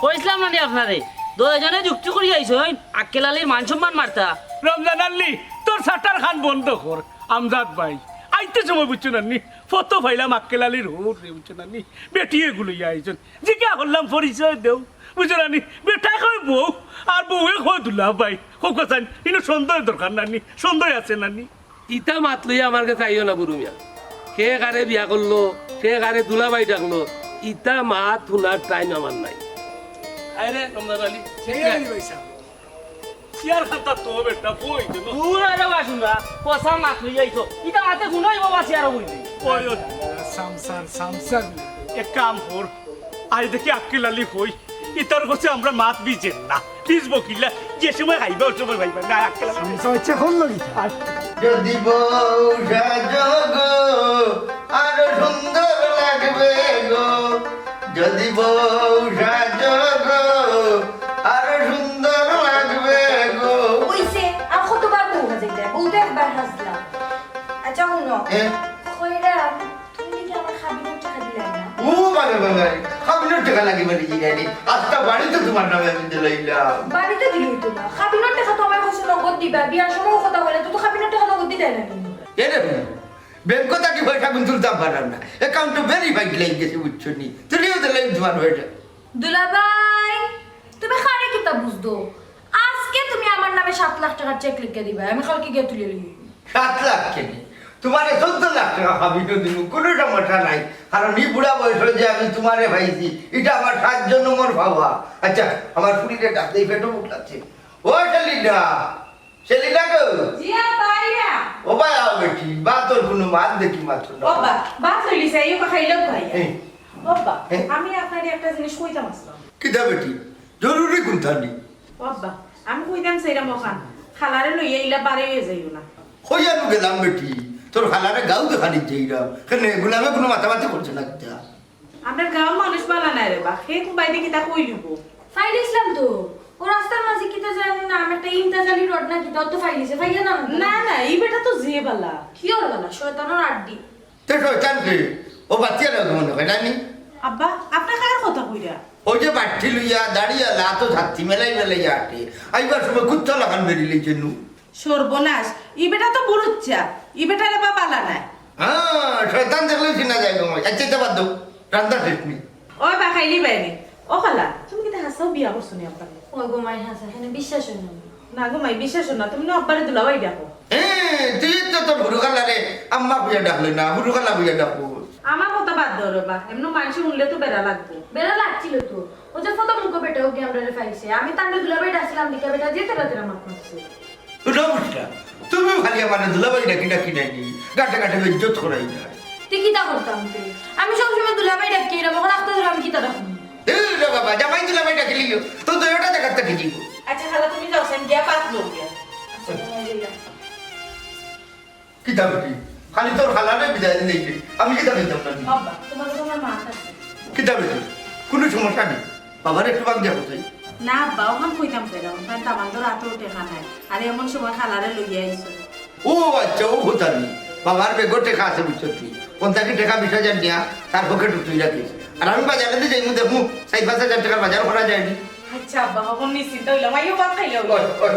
কইছলাম না নি আপনারে, দুইজনে যুক্তি করি আইছইন, আক্কেল আলীর মান সম্মান মারতা। রমজান আলী, তোর শাটার খান বন্ধ কর। আমজাদ ভাই, আইতে সময় বুঝছো না নি, ফটো পাইলাম আক্কেল আলীর হউর রে, বুঝছো না নি, বেটি এগু লইয়া আইছইন। জিজ্ঞা করলাম, পরিচয় দেও, বুঝছো না নি, বেটায় কয় বউ, আর বউয়ে কয় দুলাভাই। কউক্কা চাইন, ইনো সন্দেহর দরকার না নি, সন্দেহ আছে না নি? ইতা মাত লইয়া আমার গেছে আইও না বুরু মিয়া। কে কারে বিয়া করলো, কে কারে দুলাভাই ডাকলো, ইতা মাত হুনার টাইম আমার নাই। আরে রমজান আলী, চেয়ার খানটা তো বেটা বই দিল। দূর আরে বাসুনা, পচা মাত লইয়া আইছো। ইতা মাতে হুনাই বাবা চেয়ারো বই দি। ওই, ওই। সামসার, সামসার। এক কাম কর, আই দেখি আক্কেল আলী কই, ইতার গেছে আমরার মাত ভিজে না। ভিজবো কিলা? যে সময় খাইবা, ওই সময় খাইবা। না, আক্কেল আলী। সামসা হচ্ছে হল লাগি। আর যদি বউ সাজো গো, আরো সুন্দর লাগবে গো। যদি বউ সাজো গো, আরো সুন্দর লাগবে গো। কইছে, আর কতবার বউ সাজাইতে? বউ তো একবার সাজলাম। আচ্ছা, হুনো। এ? কইরা তুমি কি আমার খাবিনর টেকা দিলায় না? ও বাবা, বাবা, খাবিনর টেকা লাগি মানে কি জানি? আস্তা বাড়ি তো তুমার নামে আমি দিলাইলাম। বাড়িতে দিলে অইতো না। খাবিনর টেকা তো আমারে কইছো নগদ দিবা। বিয়ার সময় কথা বলে তো, তো খাবিনর টেকা নগদ দিতায় না নি? এরে হুনো, ব্যাংক থাকি পয়সা কুন তুলতাম পারলাম না। অ্যাকাউন্ট তো ভেরিফাইড লাইন গেছে, বুঝছো নি? তুলিও দিলাইলাম তুমার পয়সা। দুলাভাই, তুমি কারে কিতা বুঝ দেও? আজকে তুমি আমার নামে সাত লাখ টেকার চেক লিখিয়া দিবায়, আমি কালকে গিয়া তুলিয়া লই আইমু। সাত লাখ কেনে? তুমারে চৌদ্দ লাখ টেকা খাবিনো দিমু, কুনু সমস্যা নাই। কারণ ই বুড়া বয়সো যে আমি তুমারে পাইছি, ইটা আমার সাত জনমর পাওয়া। আচ্ছা, আমার ফুরিরে ডাক দেই, পেটো ভুক লাগছে। ও সেলিনা, সেলিনা গো। জি আব্বা, আইরা। ও বা আও বেটি, বা তোর কুনু মাত দেখি মাত্র না। ও বা, ভাত লইলিছে, এই ওকে খাইলো ভাই। এই। ও বা, এ? আমি আপনারে একটা জিনিস কইতাম আসলাম। কিতা বেটি? জরুরি কুনটা নি? ও আব্বা, আমি কইতাম চাইরাম অখান, খালারে লইয়া ইলা বারে অইয়া যাইও না। কইয়া নু গেলাম বেটি, তোর খালারে গাউ দেখানি যাইরাম। কেনে, গুলামে কুনু মাতামাতি করছে না কিতা? আমরার গাউর মানুষ বালা নায় রে বা, হে কুনবায়দি কিতা কইলিবো। ফাইল আছলাম তো, ও রাস্তার মাঝে কিতা জানি না, আমি একটা ইমতাজ আলী রড না কিতা, অত ফাইলিছে, ফাইয়া না। না, না, ই বেটা তো যে বালা। কিওর বালা? শয়তানর আড্ডি। তে শয়তান কে? ও বাচ্চা না মনে হয়, নানি? আব্বা, আপনে কার কথা কইরা? ওই যে বাট্টি লইয়া, দাড়িআলা, আতো ছাতি মেলাই মেলাই আটে। আইবার সময় কুত্তা লাখান বেরিলিছে নু। সর্বনাশ, ই বেটা তো বুরুচ্চা, ই বেটারে বা বালা নায়। হ্যাঁ, শয়তান দেখলেউ চিনা যায় গো। আচ্ছা, ইতা বাদ দেও, রান্দা শেষ নি। ওই বা খাইলি বাইরে। ও খালা, তুমি কিতা হাছাউ বিয়া করছো নি আব্বারে? ওই গো মাই হাছা, এখানে বিশ্বাস অয় না। না গো মাই, বিশ্বাস অয় না, তুমি নু আব্বারে দুলাভাই ডাকো। হ্যাঁ, তুই তো তোর হুরু খালারে আম্মা কইয়া ডাকলে না, হুরু খালা কইয়া ডাকো। আমার কথা বাদ দেও রে বা, এমনে মানষে হুনলে তো বেড়া লাগবো। বেড়া লাগছিল তো, ও যে ফটো মুখো বেটা ওগি আমরারে পাইছে, আমি তানরে দুলাভাই ডাকছিলাম, দিকা বেটা যে তেরা তেরা মাত মাতছে। রবুষ্টা, তুমি খালি আমারে দুলাভাই ডাকি ডাকি নাইনি, গাটে গাটে বেইজ্জত করাই না। তে কিতা করতাম তে? আমি সবসময় দুলাভাই ডাকি, এরকম অখন আখতা ধরে আমি কিতা ডাকমু? এ রে বাবা, জামাই দুলাভাই ডাকিলিও, তো দুইটা জাগাত থাকি দিব। আচ্ছা, খালা, তুমি যাও, সেন গিয়া পাত লও গিয়া। আচ্ছা, তুমি যাইয়া। কিতা বেটি? খালি তোর খালারে বিদায় দিলে কি? আমি কিতা কইতাম না? আব্বা, তোমার কাছে আমার মাত আছে। কিতা বেটি? কোনো সমস্যা নেই। বাবার একটু বাদ দিয়া কোথায়? না আব্বা, ওখান কইতাম কেন? ওখান তো আমাদের আতো টেকা নাই। আর এমন সময় খালারে লইয়া আইছো। ও আচ্ছা, ও কথা নেই। বাবার বেগো টেকা আছে বুঝছো তুই। কোন থাকি টেকা বিশ হাজার নিয়া তার পকেট তুই রাখিস। আর আমি বাজারে দিয়ে যাইমু দেখমু, চার পাঁচ হাজার টেকার বাজার করা যায়নি। আচ্ছা আব্বা, এখন নিশ্চিন্ত হইলাম। আইও ভাত খাইলে হইলো। ওই, ওই।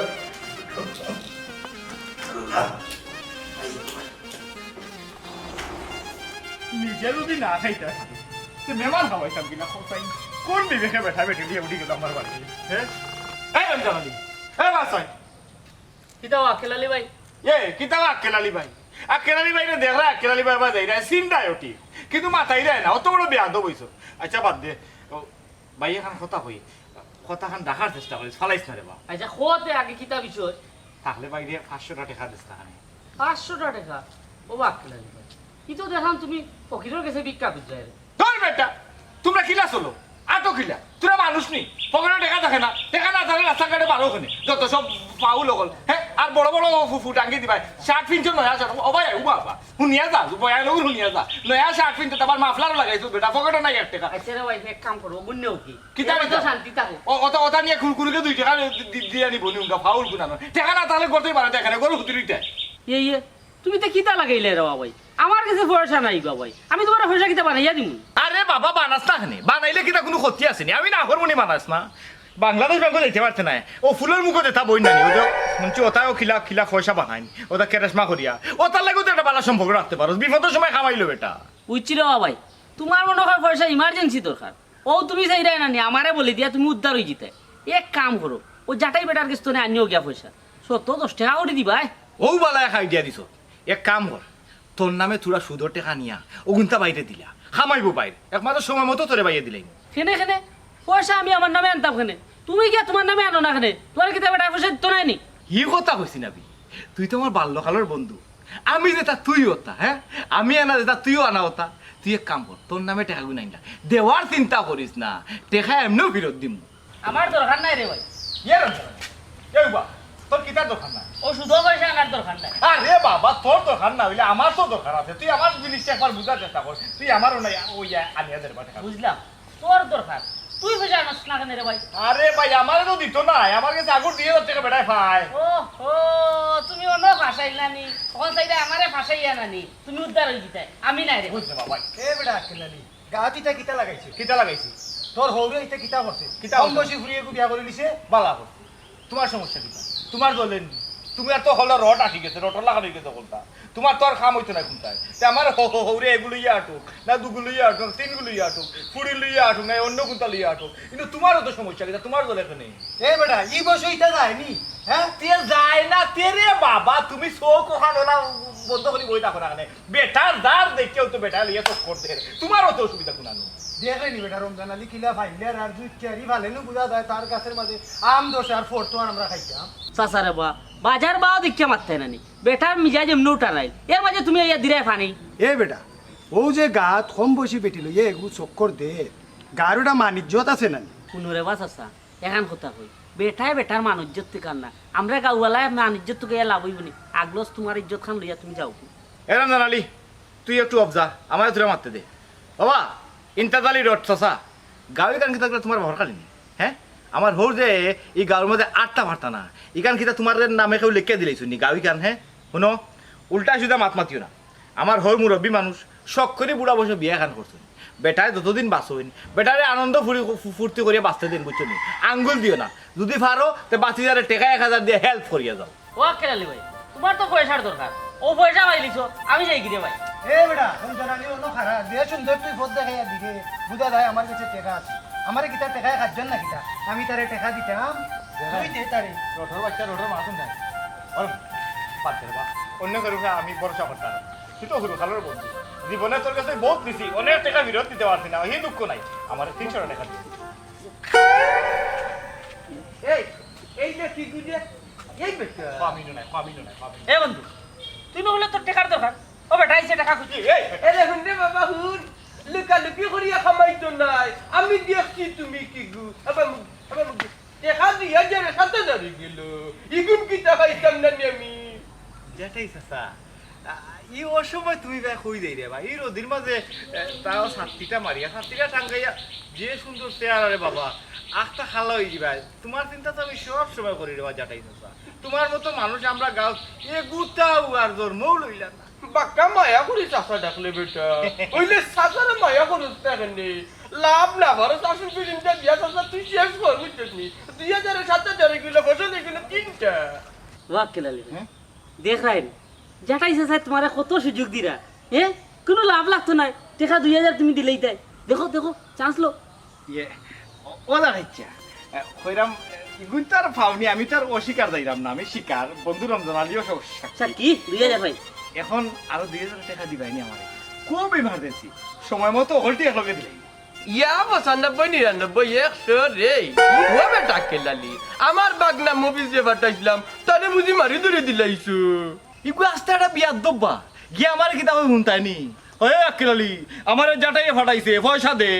আল্লাহ। নিজে যদি না খাইতা, তে মেহমান খাওয়াইতাম কিনা, কোথায়? কোন বিবেকে বেটা বেটি নিয়ে উঠি গেল আমার বাড়ি? হ্যাঁ? এই রমজান আলী, এই বাসায়। কিতা বা আক্কেল আলী ভাই? এ, কিতা বা আক্কেল আলী ভাই? আক্কেল আলী ভাই রে দেখ রে, আক্কেল আলী ভাই বা দেখ রে, চিন্তায় উঠি। কিন্তু মাথায় রে না, অত বড় বেয়াদব হইছো। আচ্ছা, বাদ দে। ও, ভাই, এখন কথা কই। কথাখান রাখার চেষ্টা করিস, ফালাইস না রে বা। আচ্ছা, কতে আগে কিতা বিষয়? তাহলে ভাই রে, পাঁচশোটা টেকা দিস না খানে। পাঁচশোটা টেকা? ও বা আক্কেল আলী ভাই, ই তো দেখলাম তুমি ফকিরের কাছে ভিক্ষা খুঁজছো রে। ধর বেটা, তোমরা কিলা চলো? আটো কিলা? তোরা মানুষ নি? পকেটে টেকা থাকে না, টেকা না থাকলে রাস্তাঘাটে বারো ওখানে। যত সব ফাউল অকল, হ্যাঁ? আর বড় বড় ফু-, ফুটাঙ্গি দিবায়। শার্ট পিনছো নয়া শার্ট, ও ভাই, ও বাবা, হুনিয়া যা, বয়া লোক হুনিয়া যা। নয়া শার্ট পিনছো, তারপর মাফলারও লাগাইছো বেটা, পকেটে নাই এক টেকা। আচ্ছা রে ভাই, এক কাম করো, অগুন নেও কি? কিতা এবার তো কিতা? শান্তি থাকো। ও, ওটা, ওটা নিয়ে কুরকুরকে দুই টেকা দি-, দি-, দিয়া নিব, নিউঙ্গা ফাউল গুনা নয়। টেকা না থাকলে করতেই পারে, দেখে না, গরু হুতুরিটা। ইয়ে, ইয়ে, তুমি তো কিতা লাগাইলে রে বাবাই? আমার কাছে পয়সা নাই বাবাই, আমি তোমার পয়সা কিতা বানাইয়া দিমু? আরে বাবা, বানাস না কেনে? বানাইলে কিতা কোনো ক্ষতি আছে নি? আমি না করবো নি বানাস না। বাংলাদেশ ব্যাংকও যাইতে পারতে না। ও ফুলের মুখো যেটা বই নানি, ও যে শুনছি ওটাও কিলা, কিলা পয়সা বানাইনি, ওটা কেরেশমা করিয়া। ও তার লাগে তো একটা ভালো সম্পর্ক রাখতে পারো, বিপদের সময় কামাইলো বেটা। বুঝছি রে বাবাই, তোমার মনে হয় পয়সা ইমার্জেন্সি দরকার। ও তুমি চাইরায় না নি, আমারে বলি দিয়া তুমি উদ্ধার হই যিতে। এক কাম করো, ও জাটাই বেটার কাছ থেকে আনিও গিয়া পয়সা। সত্য দশ টেকা করে দিবায়। ও বালা এক আইডিয়া দিছো। এক কাম কর, তোর নামে থুড়া সুদর টেকা নিয়া অগুনতা বাইরে দিলা। কামাইবো বাইরে। একমাত্র সময় মতো তোরে বাইরে দিলাই। কেনে, কেনে? পয়সা আমি আমার নামে আনতাম কেনে? তুমি গিয়া তোমার নামে আনো না কেনে? তোমার কিতা বেটায় পয়সা দিত নায় নি? ই কথা কইছি না বি। তুই তো আমার বাল্যকালর বন্ধু। আমি যেটা তুই ওটা, হ্যাঁ? আমি আনা যেটা তুইও আনা ওটা। তুই এক কাম কর, তোর নামে টেকা গুনাইন না। দেওয়ার চিন্তা করিস না। টেকা এমনেও ফিরত দিমু। আমার দরকার নাই রে ভাই। ইয়ে রে, এই বা, তোর কিতার দরকার নাই? ও সুদর পয়সা আনার দরকার নাই। আরে বাবা, তোর দরকার না হইলে আমার তো দরকার আছে। তুই আমার জিনিসটা একবার বুঝার চেষ্টা কর। তুই আমারও নাই, ওই আনিয়া দের বা টেকা। বুঝলাম, তোর দরকার। তুই পয়সা আনস না কেনে রে ভাই? আরে ভাই, আমারে তো দিত না। আমার কাছে আগুর দিয়ে যাচ্ছে বেটায় পায়। ও, ও, তুমি অন্য ফাঁসাইল না নি? তখন চাইলে আমারে ফাঁসাইয়া না নি? তুমি উদ্ধার হই যিতায়। আমি নাই রে। বুঝলে বাবা। এ বেটা, আক্কেল আলী, গাত ইতা কিতা লাগাইছে? কিতা লাগাইছি? তোর হৌরে ইতা কিতা করছে? কিতা কম করছে? বয়সী ফুড়ি এগু বিয়া করে নিছে, বালা করছে। তোমার সমস্যা কিতা? তোমার জ্বলে নি? তুমি আর তো হলো রড আটি গেছে, রটর লাগানো গেছে কোনটা? তোমার তো আর কাম হইতো না কোনটায়। তে আমার হ-, হ-, হৌরে এগু লইয়া আটুক, না দুগু লইয়া আটুক, তিনগু লইয়া আটুক, ফুড়ি লইয়া আটুক, না অন্য কোনটা লইয়া আটুক। কিন্তু তোমারও তো সমস্যা কিতা? তোমার জ্বলে কেনে? এ বেটা, ই বয়সে ইতা যায় নি? হ্যাঁ? তে যায় না, তে রে বাবা, তুমি চোখ ওখান ওলা বন্ধ করি বই থাকো না কেনে? বেটার যার দেখেও তো বেটা লইয়া চোখ করতে। তোমারও তো অসুবিধা কোনানো। দেখলে নি বেটা রমজান আলী কিলা ফাইলে আর দুই কেয়ারি ফালেনু বুঝা যায় তার গাছের মাঝে আম ধরছে আর ফোরতো আর আমরা খাইতাম। চাচা রে বা, বাজার বাও দেখিয়া মারতে না নি। বেটার মিজাজ এমনেও টানাইল। এর মাঝে তুমি আইয়া দিরায় ফানি। এ বেটা, ও যে গাত কম বয়সী বেটি লইয়া এগু চক্কর দে, গারুটা মান ইজ্জত আছে না নি? হুনো রে বা চাচা, এখান কথা কই, বেটায় বেটার মান ইজ্জত টিকার না। আমরা গাঁওয়ালায় মান ইজ্জত টিকাইয়া লাভ হইব নি? আগলস তোমার ইজ্জত খান লইয়া তুমি যাও কি? এ রমজান আলী, তুই একটু অবজা, আমার তোরা মারতে দে। বাবা, ইন্তাজ আলী রড চাচা, গাঁও ইখান কিতা তোমার বাবার খালি নি? হ্যাঁ? আমার হৌর যে এই গাঁওর মাঝে আটটা পারতা না, ইখান কিতা তোমার নামে কেউ লেখিয়া দিলাইছইন নি গাঁও ইখান, হ্যাঁ? হুনো, উল্টা সুদা মাত মাতিও না। আমার হৌর মুরব্বী মানুষ, শখ করি বুড়া বয়সে বিয়া খান করছইন। বেটায় যতদিন বাঁচইন, বেটারে আনন্দ ফুরি-, ফু-, ফুর্তি করিয়া বাঁচতে দিন, বুঝছো নি? আঙ্গুল দিও না। যদি পারো, তে বাঁচি যারে টেকা এক হাজার দিয়া help করিয়া যাও। ও আক্কেল আলী ভাই, তোমার তো পয়সার দরকার, ও পয়সা পাইলিছো, আমি যাই গিরে ভাই। এ বেটা, কোন জানালি অন্য খারাপ, যে সুন্দর তুই পথ দেখাইয়া দিবে, বুঝা যায় আমার কাছে টেকা আছে। আমারে কিতা টেকায় খাচ্ছেন না কিতা? আমি তারে টেকা দিতাম, দেখা। তুই দে তারে। রোডর বাচ্চা, রোডর মাছ নাই। ওর বাদ দে রে বা। অন্য কারো উপরে আমি ভরসা করতাম না। তুই তো হুরু খালোর বন্ধু। জীবনে তোর কাছে বহুত নিছি, অনেক টেকা ফিরত দিতে পারছি না, এই দুঃখ নাই। আমার তিনশো টেকা দিবি। এই, এই যে কি বুঝে? এই বেটা। কমিনু নাই, কমিনু নাই, কমিনু। এ বন্ধু, তুই না বলে তোর টেকার দরকার। ও বেটা, এই যে টেকা খুঁজি। এই, এই। এ দেখুন রে বাবা, হুন। লুকালুকি করিয়া কামাইতো নায়। আমি দেখছি তুমি কিগু। আবার মুখ, আবার মুখ। টেকা দুই হাজারে সাত হাজার অইগেলো। ইগুন কিতা খাইতাম না নি আমি? জেঠাই চাচা, আ, ই অসময় তুমি ভাই কই যাইরে বা? ই রোদির মাঝে, এ, তাও ছাত্তিটা মারিয়া, ছাত্তিটা টাঙ্গাইয়া, যে সুন্দর চেহারা রে বাবা, আখতা খালা অইযিবায়। তুমার চিন্তা তো আমি সব সময় করি রে বা, জেঠাই চাচা। তুমার মতো মানুষ আমরা গাঁওত এগুতাও আর জন্মও লইলা না। বাক্কা মায়া করি চাচা ডাকলে বেটা। অইলে চাচারে মায়া করস না কেনে? লাভ না, বারো চাচুর পিছনটা দিয়া চাচা তুই শেষ কর, বুঝছস নি? দুই হাজারে সাত হাজার অইগেলো, ফসল অইগেলো তিনটা। ওয়া আক্কেল আলী ভাই। হ্যাঁ? দেখরায়নি, জেঠাই চাচায় তুমারে কত সুযোগ দিরা, হ্যাঁ? কুনু লাভ লাগতো নায়, টেকা দুই হাজার তুমি দিলাইতায়। দেখো, দেখো, chance লও। ইয়ে, ও, ও দাঁড়াইচ্ছা। এ, কইরাম, এ, ইগুন তো আর পাওনি, আমি তো আর অস্বীকার যাইরাম না, আমি স্বীকার, বন্ধু রমজান আলীও সব সাক্ষী। আচ্ছা, কি? দুই হাজার ভাই? এখন আরো দুই হাজার টেকা দিবায়নি আমারে, খুব emergency, সময় মতো হকলটি একলগে দিলাই। ইয়া, পঁচানব্বই, নিরানব্বই, একশো রে। ও বেটা আক্কেল আলী, আমার বাগনা মফিজ যে পাঠাইছলাম, তারে বুঝি মারি ধরি দিলাইছো? ইগু আস্তা একটা বিয়াদ্দব বা। গিয়া আমারে কিতা কয় হুনতায়নি? ওই আক্কেল আলী, আমারে জেঠাইয়ে পাঠাইছে, পয়সা দে।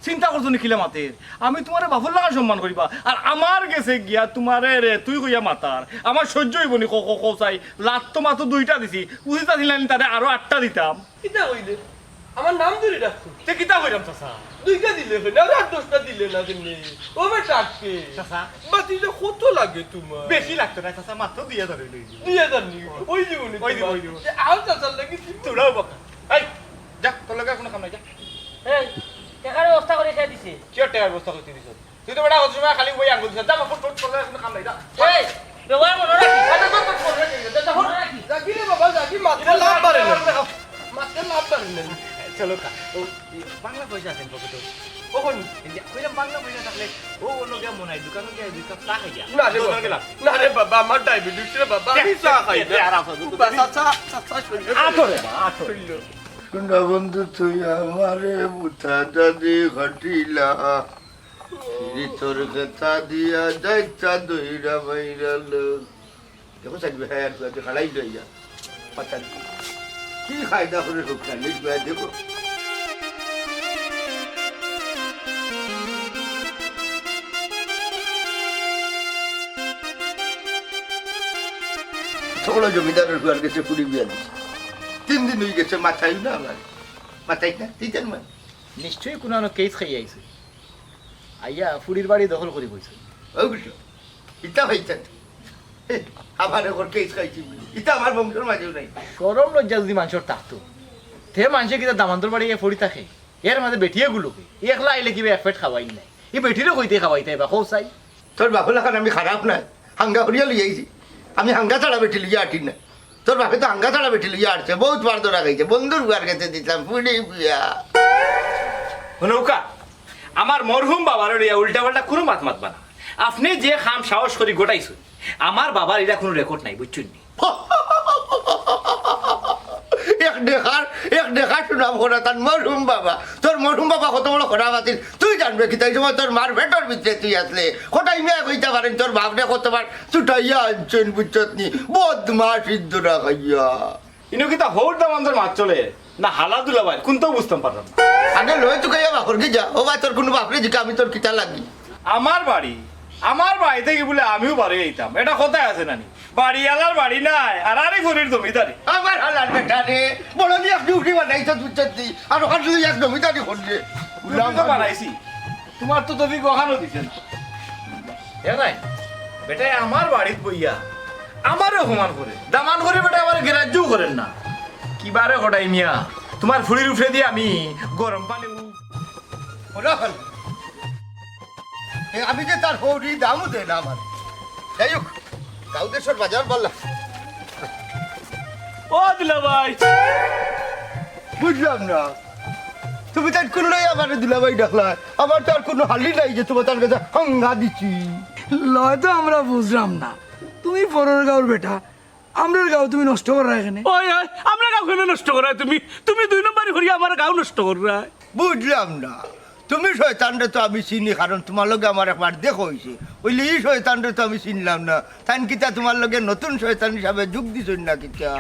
চিন্তা করছো নি কিলা মাতের? আমি তুমারে বাপর লাখান সম্মান করি বা। আর আমার গেছে গিয়া তুমারে রে তুই কইয়া মাতার। আমার সইজ্য অইবো নি? কও, কও, কও চাই। লাত তো মাত্র দুইটা দিছি। উচিত আছিল না নি তারে আরো আটটা দিতাম? কিতা কইলে? আমার নাম ধরি ডাকছো। তে কিতা কইরাম চাচা? দুইটা দিলে কেনে, আর আট দশটা দিলে না কেনে? ও বেটা আক্কেল। চাচা। বাতিজা কত লাগে তুমার? বেশি লাগতো না চাচা, মাত্র দুই হাজার অইলে অইযিবো। দুই হাজার নি? অইযিবো নি অইযিবো, তুমার? অইযিবো। তে আও চাচার লাগি দিমু। তোরাও বাক্কা। এই, যা, তোর লগে কুনু কাম নাই, যা। এই, টেকার ব্যবস্থা করি কে দিছে? কিওর টেকার ব্যবস্থা করতে দিছ? তুই তো বেটা অত সময় খালি ওই আঙ্গুল দিছ। যা, বাবা, তোর, তোর লগে কুনু কাম নাই, যা। এই, ব্যবহার মনো রাখিস। আরে, তোর, তোর, তোর, তোর, তোর, তোর, যা, যা, যা। যা, কিরে বাবা, যা, কি মাততে লাভ পারে না। মাততে লাভ পারে না। চলো কা, ও, বাংলা পয়সা আছে পকেটো? কখন? এই যে, কইলাম বাংলা পয়সা থাকলে, ও, অনো গিয়া মনে হয়, দোকানো গিয়া দুই কাপ চা খাই গিয়া। না রে বাবা, দোকানো গেলাম। না রে বাবা, আমার diabetes রে বাবা, আমি চা খাই না। আর আসো, বাবা, চা, চা, চা, চা, শরীরে আটো রে বাবা, আটো। শরীরে। শুনা বন্ধু, তুই আমারে বুঝা দাদি ঘটিলা। তোর কথা দিয়া যাইতা দইরা বাইরা লোক। দেখো, সাইড ভাই আর তুই খালাই লইয়া। পাতা কি খায়দা করে লোক না, নেই ভাই, দেখো। সকল জমিদারের ঘর গেছে, কুড়ি বিয়া দিছে। তিন দিন হয়ে গেছে, মাথায় না আমার। মাথায় না, তুই জান মানে? নিশ্চয়ই কুনানো কেস খাইয়া আইছে। আইয়া ফুড়ির বাড়ি দখল করি বইছে। ওই বুঝছো? ইতা হইছে তো। আমার এখন কেস খাইছি। ইতা আমার বংশর মাঝেও নাই। শরম লজ্জা যদি মানষর থাকতো, তে মানষে কিতা দামান্দর বাড়ি গিয়া পড়ি থাকে? এর মাঝে বেটিয়ে গুলোকে। ই একলা আইলে কিবা এক পেট খাওয়াই নাই। ই বেটিরে কইতে খাওয়াইতে বা, কও চাই। তোর বাপর লাখান আমি খারাপ নায়, হাঙ্গা করিয়া লই আইছি। আমি হাঙ্গা ছাড়া বেটি লইয়া আটি না। তোর বাপে তো হাঙ্গা ছাড়া বেটি লইয়া আটছে, বহুত বার ধরা খাইছে, বন্ধুর বুয়ার গেছে দিতাম, ফুড়ি বুয়া। হুনউক্কা, আমার মরহুম বাবারে লইয়া উল্টাপাল্টা কুনু মাত মাতবা না। আপনে যে কাম সাহস করি ঘটাইছইন, আমার বাবার ইলা কুনু রেকর্ড নাই, বুঝছইন নি? এক দেখার, এক দেখার সুনাম করা তান মরহুম বাবা। তোর মরহুম বাবা কত বড় খারাপ আছিল, তুই জানবে কিতা? এই সময় তোর মার পেটর ভিতরে তুই আছলে। কটাই মিয়া কইতা পারেন, তোর বাপরে কতবার ছুটাইয়া আনছইন, বুঝছত নি? বদমাশ ইদ্দুরা খাইয়া। ইনো কিতা হউর দামান্দর মাত চলে, না হালা দুলাভাই, কুনটাও বুঝতাম পারলাম না। আগে লই তুকাইয়া বাপর কি যা, ও ভাই, তোর কুনু বাপরে জিকা, আমি তোর কিতা লাগি? আমার বাড়ি, আমার বাড়ি থাকি বুলে আমিও বারই আইতাম, এটা কথায় আছে নানি? বাড়িআলার বাড়ি নাই, আর আরে ঘরের জমিদারি। আমার হালার বেটা রে, বড় নিয়া এক ডিউটি বানাইছ, বুঝছত নি? আর ওখান তুই এক জমিদারি করলে। তুমি তো বানাইছি, তুমার তো তৌফিক ওখানও দিছে না। এ নাই, বেটায় আমার বাড়িত বইয়া আমারে অপমান করে, দামান করে বেটায় আমারে গ্রাহ্যও করের না। কিবারে কটাই মিয়া, তুমার ফুড়ির উপরে দিয়া আমি গরম পানি উ- ওরা হল। এ, আমি যে তার হৌরি দামও দেয় না আমার। যাই হোক, গাঁও দেশর বাজার বাল্লা। ও দুলাভাই। বুঝলাম না, তুমি তার কুনু নাই আমারে দুলাভাই ডাকলা। আমার তো আর কুনু হালি নাই যে তুমার তার গেছে হাঙ্গা দিছি। লয় তো আমরা বুঝলাম না, তুমি পরর গাঁওর বেটা, আমরার গাঁও তুমি নষ্ট কররায় কেনে? ওই, ওই, আমরার গাঁও কেনে নষ্ট কররায় তুমি? তুমি দুই নম্বরি করিয়া আমার গাঁও নষ্ট কররায়। বুঝলাম না। তুমি শয়তানরে তো আমি চিনি, কারণ তুমার লগে আমার একবার দেখা অইছে। অইলে ই শয়তানরে তো আমি চিনলাম না। তাইন কিতা তুমার লগে নতুন শয়তান হিসাবে যোগ দিছইন না কিতা?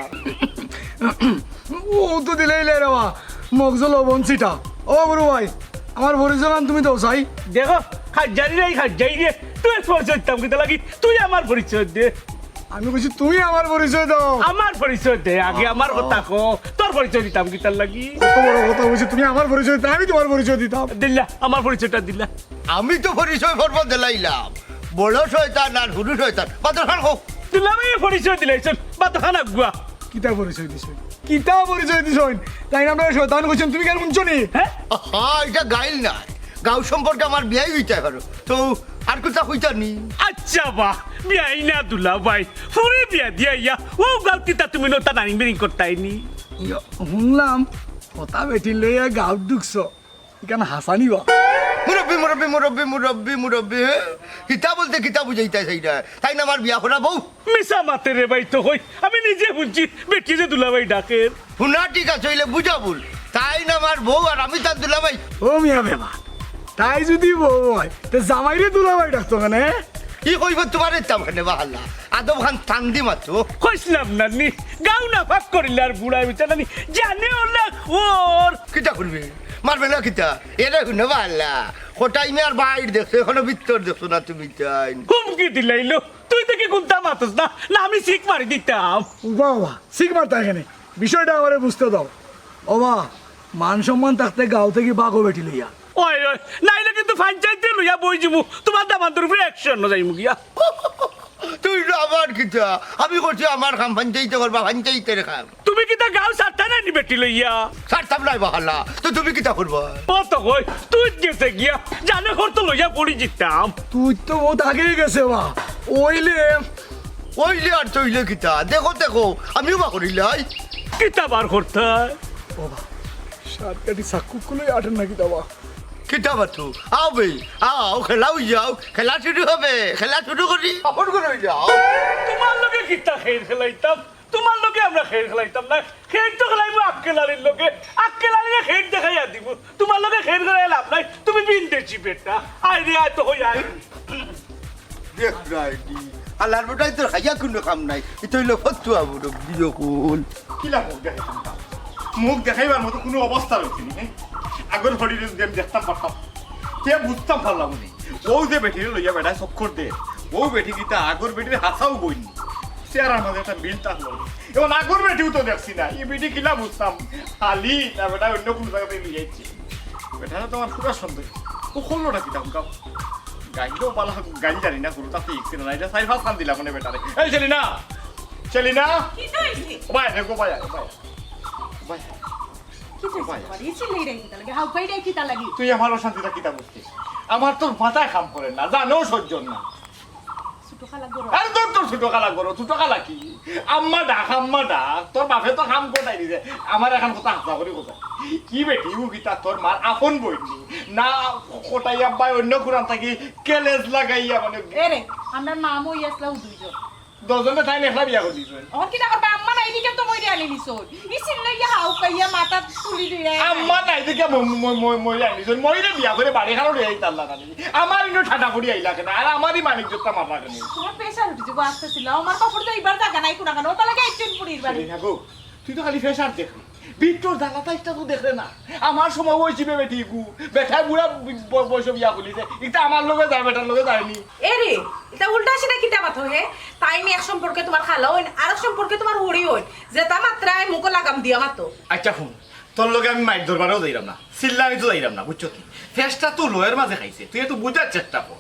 ও তো দিলাইলে রে বা, মগজ লবণ ছিটা। ও বড় ভাই, আমার পরিচয়খান তুমি দেও চাই। দেখো, খাজারি নাই খাজারি রে, তুই পরিচয় দিতাম কিতা লাগি? তুই আমার পরিচয় দে। আমি কইছি তুমি আমার পরিচয় দেও। আমার পরিচয় দে আগে, আমার কথা ক। তোর পরিচয় দিতাম কিতার লাগি? কত বড় কথা কইছি, তুমি আমার পরিচয় দিতাম, আমি তোমার পরিচয় দিতাম। দিলা, আমার পরিচয়টা দিলা। আমি তো পরিচয় পর্ব দিলাইলাম, বড় শয়তান আর হুরু শয়তান। বাদর খান কও। দিলাম, এই পরিচয় দিলাইছইন, বাদর খান আগুয়া। কিতা পরিচয় দিছইন? কিতা পরিচয় দিছইন? তাইন আমরারে শয়তান কইছইন, তুমি কেনে হুনছো নি? হ্যাঁ? হ্যাঁ, ইটা গাইল নায়। গাঁও সম্পর্কে আমার বিয়াই অইতায় পারো। তো আর কিতা কইতা নি? আচ্ছা বা, বিয়াই না দুলাভাই, ফুরি বিয়া দিয়া ইয়া, ও গাঁওত কিতা তুমি নতা নানিং বিনিং করতায় নি? ইয়া, হুনলাম, কথা বেটি লইয়া গাঁওত ঢুকছো। ইখান হাছা নি বা? মুরব্বি, মুরব্বি, মুরব্বি, মুরব্বি, মুরব্বি, হে? কিতা বলতে কিতা বুঝাইতায় চাইরায়? তাইন আমার বিয়া করা বউ? মিছা মাতে রে ভাই তো কই। আমি নিজে হুনছি, বেটি যে দুলাভাই ডাকের। হুনা ঠিক আছে, অইলে বুঝা ভুল। তাইন আমার বউ আর আমি তার দুলাভাই। ও মিয়া বেবা, তাই যদি বউ অয়, তে জামাইরে দুলাভাই ডাকতো কেনে? কি কইবো তোমারে তাম কেনে বাহাল্লা? আদব খান টান দি মাতো। কইছলাম না নি, গাঁও নাফাক করিলে আর বুড়ায় বুঝছে না নি, জানে ওলা ওর। কিতা করবে? মারবে না কিতা? এরে হুনো বাহাল্লা, কটাই মিয়ার বাইর দেখছো, এখনো ভিতর দেখছো না তুমি তাইন। হুমকি দিলাইলো, তুই দেখি কুনতা মাতস না, না আমি সিক মারি দিতাম। বাবা, সিক মারতা কেনে? বিষয়টা আমারে বুঝতে দাও। ও বা, মান সম্মান থাকতে গাঁও থাকি বাগো বেটি লইয়া। ওই, ওই, নাইলে কিন্তু পঞ্চায়েতে লইয়া বই যিমু, তোমার দামান্দর উপরে action যাইমু গিয়া। তুই তো আবার কিতা? আমি করছি আমার কাম, পঞ্চায়েতে করবা, পঞ্চায়েতের কাম। তুমি কিতা গাঁও ছাড়তা না নি বেটি লইয়া? ছাড়তাম নায় বাহাল্লা, তো তুমি কিতা করবা? ও তো কই, তুই গেছে গিয়া, জানে ঘর তো লইয়া পড়ি যিতাম। তুই তো বহুত আগেই গেছে বা, অইলে অইলে আর তইলে কিতা? দেখো, দেখো, আমিও বা করিলাই। কিতা বার করতায়? ও বা, সাত কাটি চাক্কু কুলো আটের না কিতা বা? কিতা বাতু? আও বে, আও, খেলা অই যাও, খেলা শুরু হবে, খেলা শুরু করি। কাপড় করে অই যাও। তোমার লগে কিতা খেল খেলাইতাম? তোমার লগে আমরা খেল খেলাইতাম না। খেল তো খেলাইমু আক্কেল আলীর লগে। আক্কেল আলীরে খেল দেখাইয়া দিমু। তোমার লগে খেল খেলাই লাভ নাই। তুমি বিন্দেছি বেটা। আয় রে, আয় তো হই আয়। দেখ রাইডি, আল্লাহর বেটায় তোর খাইয়া কুনু কাম নাই। ইতা অইলো ফতুয়া মুরব্বি অকল। কিলা মুখ দেখাইতাম? মুখ দেখাইবার মতো কুনু অবস্থা রইছে নি, হ্যাঁ? আগর হরিরে যদি আমি দেখতাম পারতাম, তে বুঝতাম পারলাম নি। অউ যে বেটিরে লইয়া বেটায় চক্কর দে, অউ বেটি কিতা আগর বেটির হাছাউ বইন নি। চেহারার মাঝে একটা মিল থাকলো নি। এখন আগর বেটিও তো দেখছি না, ই বেটি কিলা বুঝতাম, খালি না বেটায় অন্য কুনু জাগাত লইয়া আইছে। বেটারে তো আমার পুরা সন্দেহ। ও করলো না কিতা, গাইলো বালা, গাইল জানি না, গুরু তাতে ইকছিল না, ইটা চাইর পাঁচ খান দিলাম মানে বেটারে। এই সেলিনা, সেলিনা, কিতা অইছে? ও ভাই, দেখো ভাই, ও ভাই, ও ভাই। কিতা অইছে ভাই। তোমার? এই চিল্লাইরায় কিতা লাগি? হাউকাইরায় কিতা লাগি? তুই আমার অশান্তিটা কিতা বুঝতে? আমার তোর মাথায় কাম করে না, জানো সহ্য না। ছোট খালা গরো। আরে তোর, তোর ছোট খালা গরো, ছোট খালা কি? আম্মা ডাক, আম্মা ডাক। তোর বাপে তো কাম কটাই দিছে। আমার এখন কথা হাছা করি কথা। কি বেটি, ও কিতা তোর মার আপন বইন নি? না কটাই আব্বায় অন্য কুরান থাকি কেলেজ লাগাইয়া মানে এরে, আমরার মা মই আসলা ও দুইজন। দুইজনে তাইন একলা বিয়া করি দিছইন। অখন কিতা করবা? আম্মা নাই দেখি তো মইরে আনি নিছইন। ই চিল্লাইয়া হাউকাইয়া মাথা তুলি দিয়া। আম্মা নাই দেখি মই, মই, মই, মইরে আনি নিছইন। মইরে বিয়া করি বাড়ি খানো লইয়া আইতারলা না। আমার ইনো ঠাটা করি আইলা কেনে? আর আমারই মানিক জোত্তা মারলা কেনে? তোমার pressure উঠি যাইবো আস্তে ছিল। আমার কাপড় তো ইবার জাগা নাই কুনাখানো। ওটা লাগে একজন পুড়ির বাড়ি। সেলিনা গো, তুই তো খালি pressure দেখরে। ভিতর জ্বালাটা একটা তো দেখরে না। আমার সময় অইছে বে বেটি গু। বেটায় বুড়া ব-, বয়সে বিয়া করিছে। ইটা আমার লগে যায়, বেটার লগে যায়নি। এরে, ইটা উল্টা সিধা কিতা মাতো হে? তাইন এক সম্পর্কে তোমার খালা অইন, আরক সম্পর্কে তোমার হড়ি অইন। যেটা মাতরায় মুখো লাগাম দিয়া মাতো। আচ্ছা হুন, তোর লগে আমি মাইর দরবারেও যাইরাম না, চিল্লানিত যাইরাম না, বুঝছো তুই? ফেসটা তো লয়ের মাঝে খাইছে, তুই একটু বুঝার চেষ্টা কর।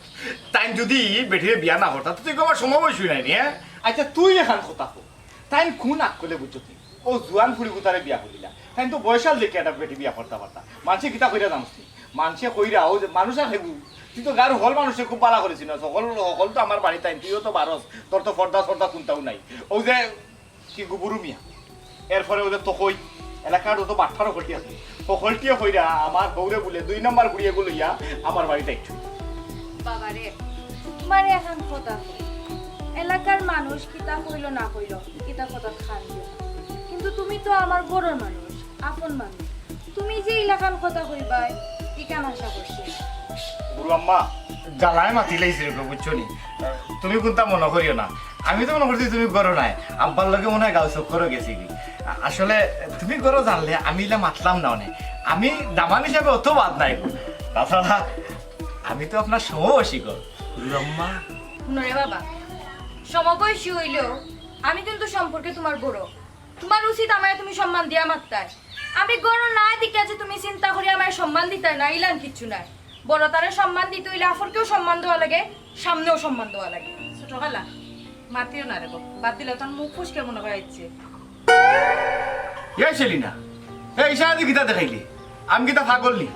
তাইন যদি বেটিরে বিয়া না করতা, তো তুই আমার সময় বয়স নাই নি, হ্যাঁ? আচ্ছা তুই এখন কথা কর, তাইন কোন আক্কলে বুঝছো তুই? ও জুয়ান ফুড়ি গুতারে বিয়া করিলা, তাইন তো বয়সাল দেখি একটা বেটি বিয়া করতা পারতা। মানষে কিতা কইরা জানোস তুই? মানষে কইরা, ও যে মানুষ আর হেগু, তুই তো গাঁওর হকল মানুষে খুব বালা করি চিনস, হকল, হকল তো আমার বাড়িত আইন, তুইও তো বারস, তোর তো পর্দা সর্দা কুনটাও নাই। ও যে কি গুবুরু মিয়া। এরপরে ওদের তো কই, এলাকার যত বাটপার হকলটি আছে, হকলটিয়ে কইরা আমার হউরে বুলে দুই নাম্বার বুড়ি এগু লইয়া আমার বাড়িত আইছো। বাবা রে, তোমারে এখন কথা কই। এলাকার মানুষ কিতা কইলো না কইলো, কিতা কথা খান দিও। কিন্তু তুমি তো আমার ঘরর মানুষ, আপন মানুষ। তুমি যে ইলাখান কথা কইবায়, ইখান আশা করছি না। গুরু আম্মা, জ্বালায় মাতি লাইছি রে, বুঝছো নি? তুমি কুনতা মনো করিও না। আমি তো মনো করছি তুমি ঘরো নাই। আব্বার লগে মনে হয় গাঁও চক্করো গেছি কি। আ-, আসলে তুমি ঘরো জানলে আমি ইলা মাতলাম না অনে। আমি দামান হিসাবে অত বাদ নাই। তাছাড়া আমি তো আপনার সমবয়সী গো, হুরুর আম্মা। হুনো রে বাবা, সমবয়সী হইলেও আমি কিন্তু সম্পর্কে তোমার বড়। তোমার উচিত আমায় তুমি সম্মান দিয়া মাততায়। আমি গড় না দিকে আছে তুমি চিন্তা করি আমায় সম্মান দিতায় না, ইলান কিচ্ছু নাই। বড় তারে সম্মান দিতে হইলে আফরকেও সম্মান দেওয়া লাগে, সামনেও সম্মান দেওয়া লাগে। ছোট খালা, মাতিও না রে গো, বাদ দিলে তার মুখ ফুসকে মনে হয় ইচ্ছে। এই সেলিনা, এই ইশারা দিয়ে কিতা দেখাইলি? আমি কিতা পাগল নি?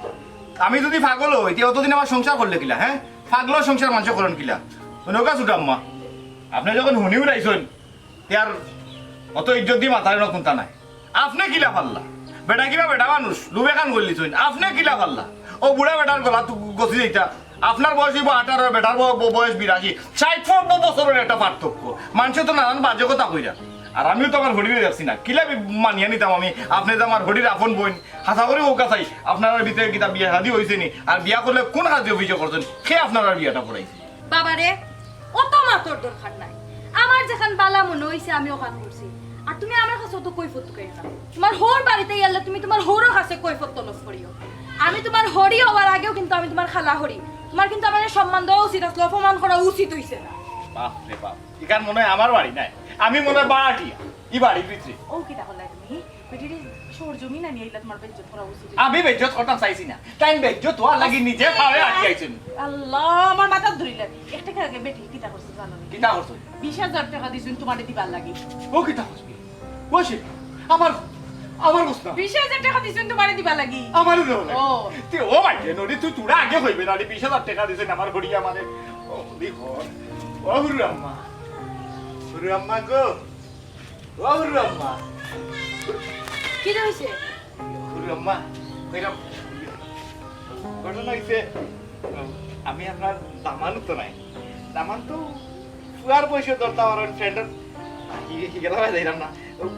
আমি যদি পাগল হই, তে অতদিন আমার সংসার করলে কিলা, হ্যাঁ? পাগল সংসার মানুষে করন কিলা? নৌকা ছুটাম্মা, আপনি যখন হুনিও নাইছইন, তে আর অত ইজ্জত দিয়ে মাথায় না কুন্তা নাই। আপনি কিলা পারলা? বেটা কিবা বেটা মানুষ, লুবে খান করলি তুই। আপনি কিলা পারলা? ও বুড়া বেটার গলা তু গছি যাইতা। আপনার বয়স হইব আঠারো, বেটার ব-, ব-, বয়স বিরাশি। ষাট ব-, ব-, বছরের একটা পার্থক্য। মানুষে তো নানান বাজে কথা কইরা। আর আমিও তো আমার হরিরে দেখছি না। কিলা বি-, মানিয়া নিতাম আমি? আপনি যে আমার হরির আপন বোন। হাছা করে ওকা চাই। আপনার ভিতরে কিতা বিয়া শাদি হইছে নি? আর বিয়া করলে কোন কাজে অভিযোগ করছেন? কে আপনার আর বিয়াটা পড়াইছে? বাবারে, অত মাতর দরকার নাই। আমার যেখান বালা মনে হইছে আমি ওখান করছি। আর তুমি আমার কাছে অত কৈফত তুকাইও না। তোমার হৌর বাড়িতে গেলে তুমি তোমার হৌরর কাছে কৈফত তলব করিও। আমি তোমার হরি হওয়ার আগেও কিন্তু আমি তোমার খালা হরি। তোমার কিন্তু আমার সম্মান দেওয়া উচিত আসলে, অপমান করা উচিত হইছে না। বাপ রে বাপ, এখান মনে হয় আমার বাড়ি নাই, আমি মনে হয় বাড়াটিয়া। ই বাড়ির ভিতরে। ও কিতা করলাই তুমি? বেটিরে সরজমিন আনি আইলা, তোমার বেইজ্জত করা উচিত। আমি বেইজ্জত করতাম চাইছি না, তাই বেইজ্জত হওয়ার লাগি নিজে পায়ে আটকে আইছেন। আল্লাহ, আমার মাথাত ধরিলে। এক টাকা আগে বেটি কিতা করছে জানো নি? কিতা করছো? বিশ হাজার টাকা দিছইন তোমারে দিবার লাগি। ও কিতা করছো? বসে, আমার, আমার বস না। বিশ হাজার টাকা দিছইন তোমারে দিবার লাগি। আমারে দেও না। ও। তে ও ভাই, নরি তুই তোরা আগে হইবে না, বিশ হাজার টাকা দিছইন আমার হরি আমারে। ও হরি হর। ও হুরু আম্মা। হুরু আম্মা গো। ও হুরু আম্মা। কি হইছে? হুরু আম্মা, কইরাম। ঘটনা হইছে, আমি আপনার দামান তো নাই। দামান তো ফুয়ার বয়সে ধরতে পারেন, ফ্রেন্ডের কি গেল ভাই যাইলাম না।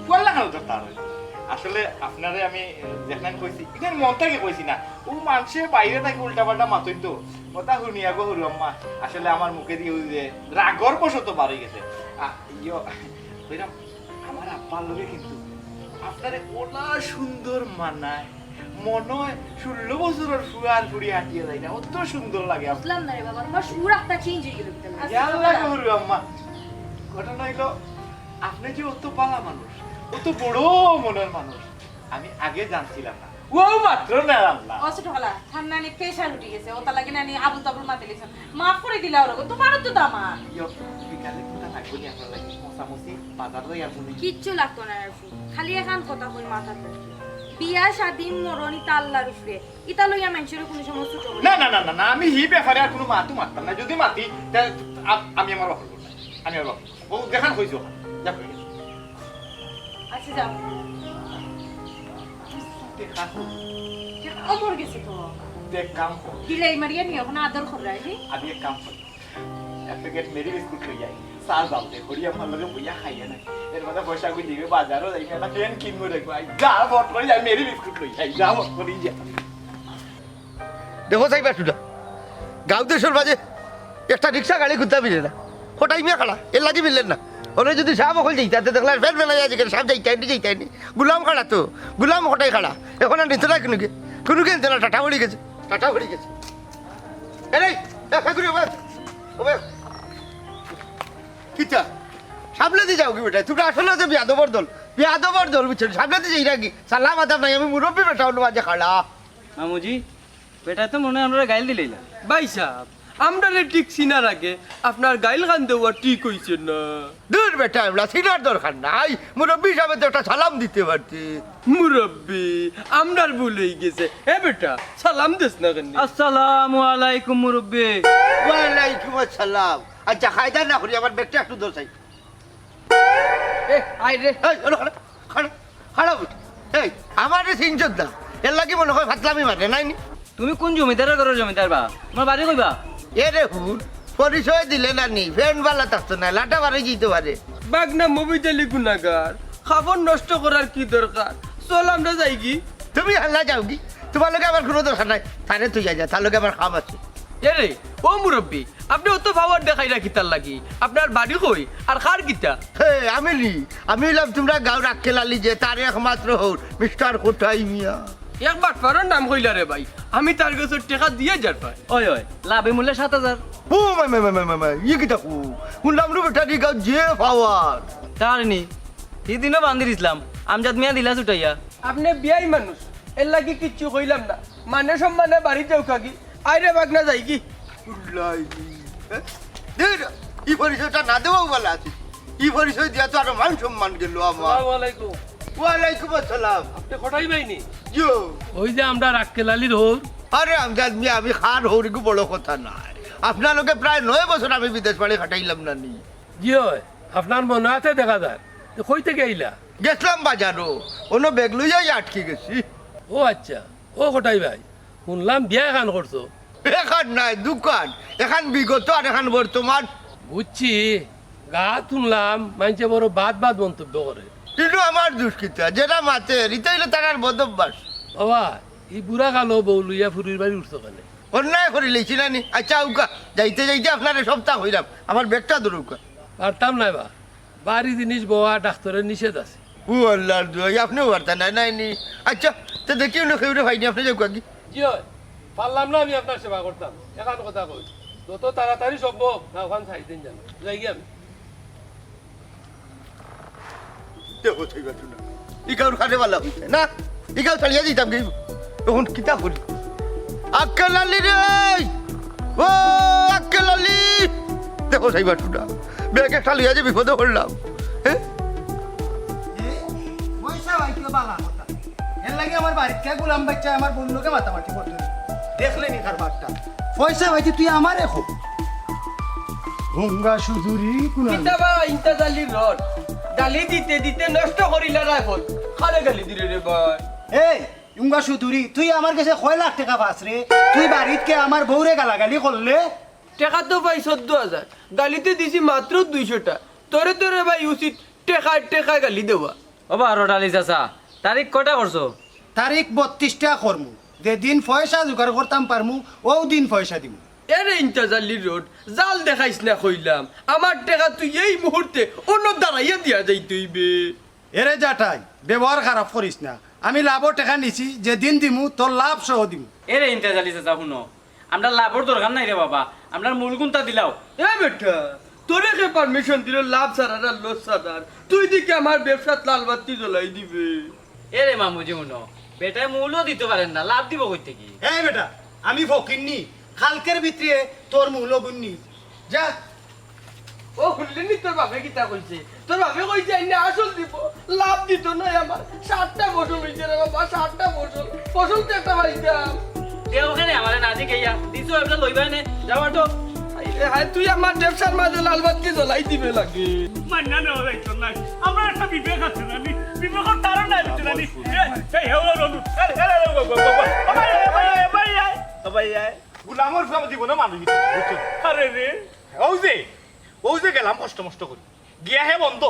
ফুয়ার লাগানো ধরতে পারেন। আসলে আপনারে আমি যেখানে কইছি, এখানে মন থেকে কইছি না। ও মানুষে বাইরে থাকি উল্টাপাল্টা মাতইন তো। কথা শুনিয়া গো হুরু আম্মা, আসলে আমার মুখে দিয়ে ওই যে রাগর বশত বার হয়ে গেছে। আ, ইয়ো, কইরাম, আমার আব্বার লগে কিন্তু আপনারে ওলা সুন্দর মানায়, মনে হয় ষোলো বছরের ফুয়ার ফুড়ি হাঁটিয়ে যায় না, অত সুন্দর লাগে আপনার। বুঝলাম না রে বাবা, তোমার সুর একটা চেঞ্জ হয়ে গেল কিতা লাগি? ইয়াল্লা গো হুরু আম্মা, ঘটনা হইল, আপনি যে অত বালা মানুষ, অত বড় মনের মানুষ, আমি আগে জানছিলাম না, ও মাত্র না জানলাম। ও ছোট খালা, ঠান্ডা নি প্রেশার উঠে গেছে, ওটা লাগে না নি আবুল তাবুল মাতে লিখছেন। মাফ করে দিলা ওরকম, তোমারও তো দামান। ইয়ো, বিকালে কোনটা লাগবে নি আপনার লাগি? মশামশি, বাজার যাই আপনি। কিচ্ছু লাগতো না রাফু, খালি এখান কথা কই মাথা তো। বিয়া শাদি মরণ ইতা আল্লাহর উপরে, ইতা লইয়া মানুষের কোনো সময় ছোট করি না, না, না, না, না, আমি এই ব্যাপারে আর কোনো মাতু মাততাম না। যদি মাতি, তা আ-, আমি আমার বাপর করব। আমি আমার বাপর করব। ও দেখান হইছে ওখানে। যা হয়ে গেছে। আচ্ছা যাও। দেখা। অমর গেছে তো। দেখ কাম কর। বিলাই মারিয়া নিয়ে এখন আদর করলাই নি? আমি এক কাম করি। এক প্যাকেট মেরি বিস্কুট লই যাই। চা যাও দে, হরি আমার লগে বইয়া খাইয়া না। এর মধ্যে পয়সা গুলি দিবে, বাজারও যাই না, ফ্যান কিনবো রে ভাই। যা ভোট করি যাই, মেরি বিস্কুট লই যাই, যা ভোট করি যাই। দেখো চাইবা সুদা, গাঁও দেশর মাঝে একটা রিক্সা গাড়ি খুঁজতে মিলে না। কোটাই মিয়া খাড়া, এর লাগি মিললেন না। ওরা যদি সাহেব অকল যাইতা, তে দেখলে আর ফের বেলা যায় যেখানে সাহেব যাইতাই নি, যাইতাই নি। গুলাম খাড়া তো, গুলাম কোটাই খাড়া। এখন আর নিতে না কুনুকে, কুনুকে নিতে না, টাটা পড়ি গেছে, টাটা পড়ি গেছে। এ রে, এ, এ, ঘুরে, ওবে, ওবে। কিতা? সামনে দিয়ে যাও কি বেটা? তোমরা আসলে তো বিয়াদবর দল, বিয়াদবর দল, বুঝছো? সামনে দিয়ে যাই নাকি? সালাম আদাব নাই, আমি মুরব্বী বেটা, অন্য মাঝে খাড়া। মামুজি, বেটা তো মনে হয় আমরা গাইল দিলাইলা। ভাই সাহেব, আমরারে ঠিক চিনার আগে আপনার গাইল খান দেওয়া ঠিক হইছে না। দূর বেটা, আমরা চিনার দরকার নাই। মুরব্বী হিসাবে তো একটা সালাম দিতে পারতি। মুরব্বী, আমরার ভুল হয়ে গেছে। এ বেটা, সালাম দিস না কেন? আসসালামু আলাইকুম মুরব্বী। ওয়ালাইকুম আসসালাম। আচ্ছা, কায়দা না করি আমার ব্যাগটা একটু দোষ। এ, আয় রে। এই, ওরা খাড়া, খাড়া, খাড়া উঠ। এই, আমারে চিনছত না। এর লাগি মনে হয় ফাতলামি মারে, নাই নি? তুমি কোন জমিদারের ঘরের জমিদার বা? তোমার বাড়ি কইবা? এ রে হুন, পরিচয় দিলে না নি, ফ্যান বালা থাকতো না, লাটা বাড়ি যেতে পারে। বাগনা মবিদ আলী গুনাগার, খাবার নষ্ট করার কি দরকার? চল আমরা যাই কি? তুমি হাল্লা যাও কি? তোমার লগে আমার কোনো দরকার নাই, তারে তুই যা, যা, তার লগে আমার কাম আছে। এ রে, ও মুরব্বী, আপনি অত পাওয়ার দেখাইরা কিতার লাগি? আপনার বাড়ি কই? আর কার কিতা? হে, আমি নি, আমি হইলাম তোমরা গাঁওর আক্কেল আলী যে তার একমাত্র হউর, মিস্টার কোটাই মিয়া। এক বাটপারর নাম কইলা রে ভাই, আমি তার গেছে টেকা দিয়া যার পাই। ওই, ওই, লাভে মূল্যে সাত হাজার। ও মাই, মাই, মাই, মাই, মাই, মাই, ই কিতা কও? হুনলাম নু বেটার ই গাঁও যে পাওয়ার। তার নি, হিদিনও বান্দির ইসলাম, আমজাদ মিয়া দিলা ছুটাইয়া। আপনে বিয়াই মানুষ, এর লাগি কিচ্ছু কইলাম না। মানে সম্মানে বাড়ি যাও কাকি, আইরে বাগনা যাই কি? উল্লাই। হ্যাঁ? দে না, ই পরিচয়টা না দেওয়াও ভালা আছে। ই পরিচয় দিয়া তো আরো মান সম্মান গেল আমার। আসসালামু আলাইকুম। ওয়ালাইকুম আসসালাম। আপনে কটাই ভাই নি? জিও। ওই যে আমরা রাক্কেল আলীর হৌর। আরে আমজাদ মিয়া, আমি খার হৌরিগু বড় কথা নাই। আপনার লগে প্রায় নয় বছর আমি বিদেশ বাড়ি কাটাইলাম না নি। জি অয়, আপনার মনো আছে দেখা যার। তো কই থাকি আইলা? গেছলাম বাজারো, অনো ব্যাগ লইয়াই আটকি গেছি। ও আচ্ছা, ও কটাই ভাই, হুনলাম বিয়া এখান করছো। এখান নাই, দুখান। এখান বিগত আর এখান বর্তমান। বুঝছি, গাত হুনলাম মাইনষে বড় বাদ বাদ মন্তব্য করে। কিন্তু আমার দুষ কিতা, যেটা মাতের, ইটা অইলো তারার বদভ্যাস। বাবা, ই বুড়া কালো বউ লইয়া ফুরির বাড়ি উঠছো কেনে? অন্যায় করিলাইছি না নি? আচ্ছা, আউক্কা, যাইতে যাইতে আপনারে সবতা কইরাম, আমার ব্যাগটা ধরউক্কা। পারতাম নায় বা, বাড়ি জিনিস বওয়া ডাক্তরের নিষেধ আছে। ও আল্লার দোয়াই, আপনেও পারতা নায়, নায় নি? আচ্ছা, তে দেখি অনো কেউরে পাইনি, আপনে যাউক্কা কি? জি অয়, পারলাম না আমি আপনার সেবা করতাম। এখান কথা কই, যত তাড়াতাড়ি সম্ভব না ওখান ছাড়ি দিন জানো, যাই গিয়া আমি। দেখো, সেই ঘটনা। ই গাঁওর কারে বালা হইছে না? ই গাঁও ছাড়িয়া দিতাম কি? এখন কিতা করি? আক্কেল আলী রে! ও আক্কেল আলী! দেখো, সেই ঘটনা। ব্যাগ একটা লইয়া যে বিপদে পড়লাম। হ্যাঁ? এ, পয়সা পাইতে বালা কথা। এর লাগি আমার বাড়িত কে গোলাম বাচ্চা আমার বউর লগে মাতামাতি করতে হইল। দেখলে নি কারবারটা? পয়সা পাইতে তুই আমারে খো। হুঙ্গা সুদুরি কুনাল। কিতা বা ইন্তাজ আলীর রড? গালি দিতে দিতে নষ্ট করিলা রায় বল। কারে গালি দিরে রে ভাই? এই, হুঙ্গা সুদুরি, তুই আমার গেছে কয় লাখ টেকা পাস রে? তুই বাড়িত কে আমার বউরে গালাগালি করলে? টেকা তো পাই চৌদ্দ হাজার, গালিতে দিছি মাত্র দুইশোটা। তোরে তোরে ভাই উচিত টেকায় টেকায় গালি দেওয়া। ও বা রড আলী চাচা, তারিখ কয়টা করছো? তারিখ বত্রিশটা করমু, যেদিন পয়সা জোগাড় করতাম পারমু, অউ দিন পয়সা দিমু। এরে ইন্তাজ আলীর রড, জাল দেখাইস না কইলাম। আমার টেকা তুই এই মুহূর্তে অনো দাঁড়াইয়া দিয়া যাইতে অইবে। এরে জাটাই, ব্যবহার খারাপ করিস না। আমি লাভর টেকা নিছি, যেদিন দিমু, তোর লাভ সহ দিমু। এরে ইন্তাজ আলী চাচা, হুনো, আমরার লাভর দরকার নাই রে বাবা, আমরার মূল গুনতা দিলাও। এ বেটা, তোরে কে permission দিল লাভ ছাড়ার আর লস ছাড়ার? তুই দেখি আমার ব্যবসাত লাল বাতি জ্বলাই দিবে। এরে মামুজি, হুনো, বেটায় মূলও দিতো পারের না, লাভ দিবো কই থাকি? এই বেটা, আমি ফকির নি, কালকের ভিতরে তোর মূলও গুন নিস। যা। ও হুনলি নি তোর বাপে কিতা কইছে? তোর বাপে কইছে, "আইনে আসল দিবো, লাভ দিতো নায় আমার।" সাতটা ফসল অইছে রে বাবা, সাতটা ফসল, ফসল তো একটা পাইতাম। তে ওখানে আমারে না জিগাইয়া দিছো, একটা লইবায় নে, যাও আটো। হায় রে হায়, তুই আমার ব্যবসার মাঝে লাল বাতি জ্বলাই দিবে লাগে। মান্না নেওয়া যাইতো না, আমার একটা বিবেক আছে না নি, বিবেকর তারা নাই, বুঝছো না নি? এ, এই, হে, ও, ও, ও, আরে, আরে, আরে, ও, ও, ও, ও, ও, ভাই, ভাই, ভাই, ভাই, ভাই, ভাই, ভাই, ভাই। গোলামর ফুয়া দিব না মানুষ, বুঝছো? আরে রে। অউ যে, অউ যে গেলাম কষ্ট মষ্ট করি। গিয়া হে বন্ধ।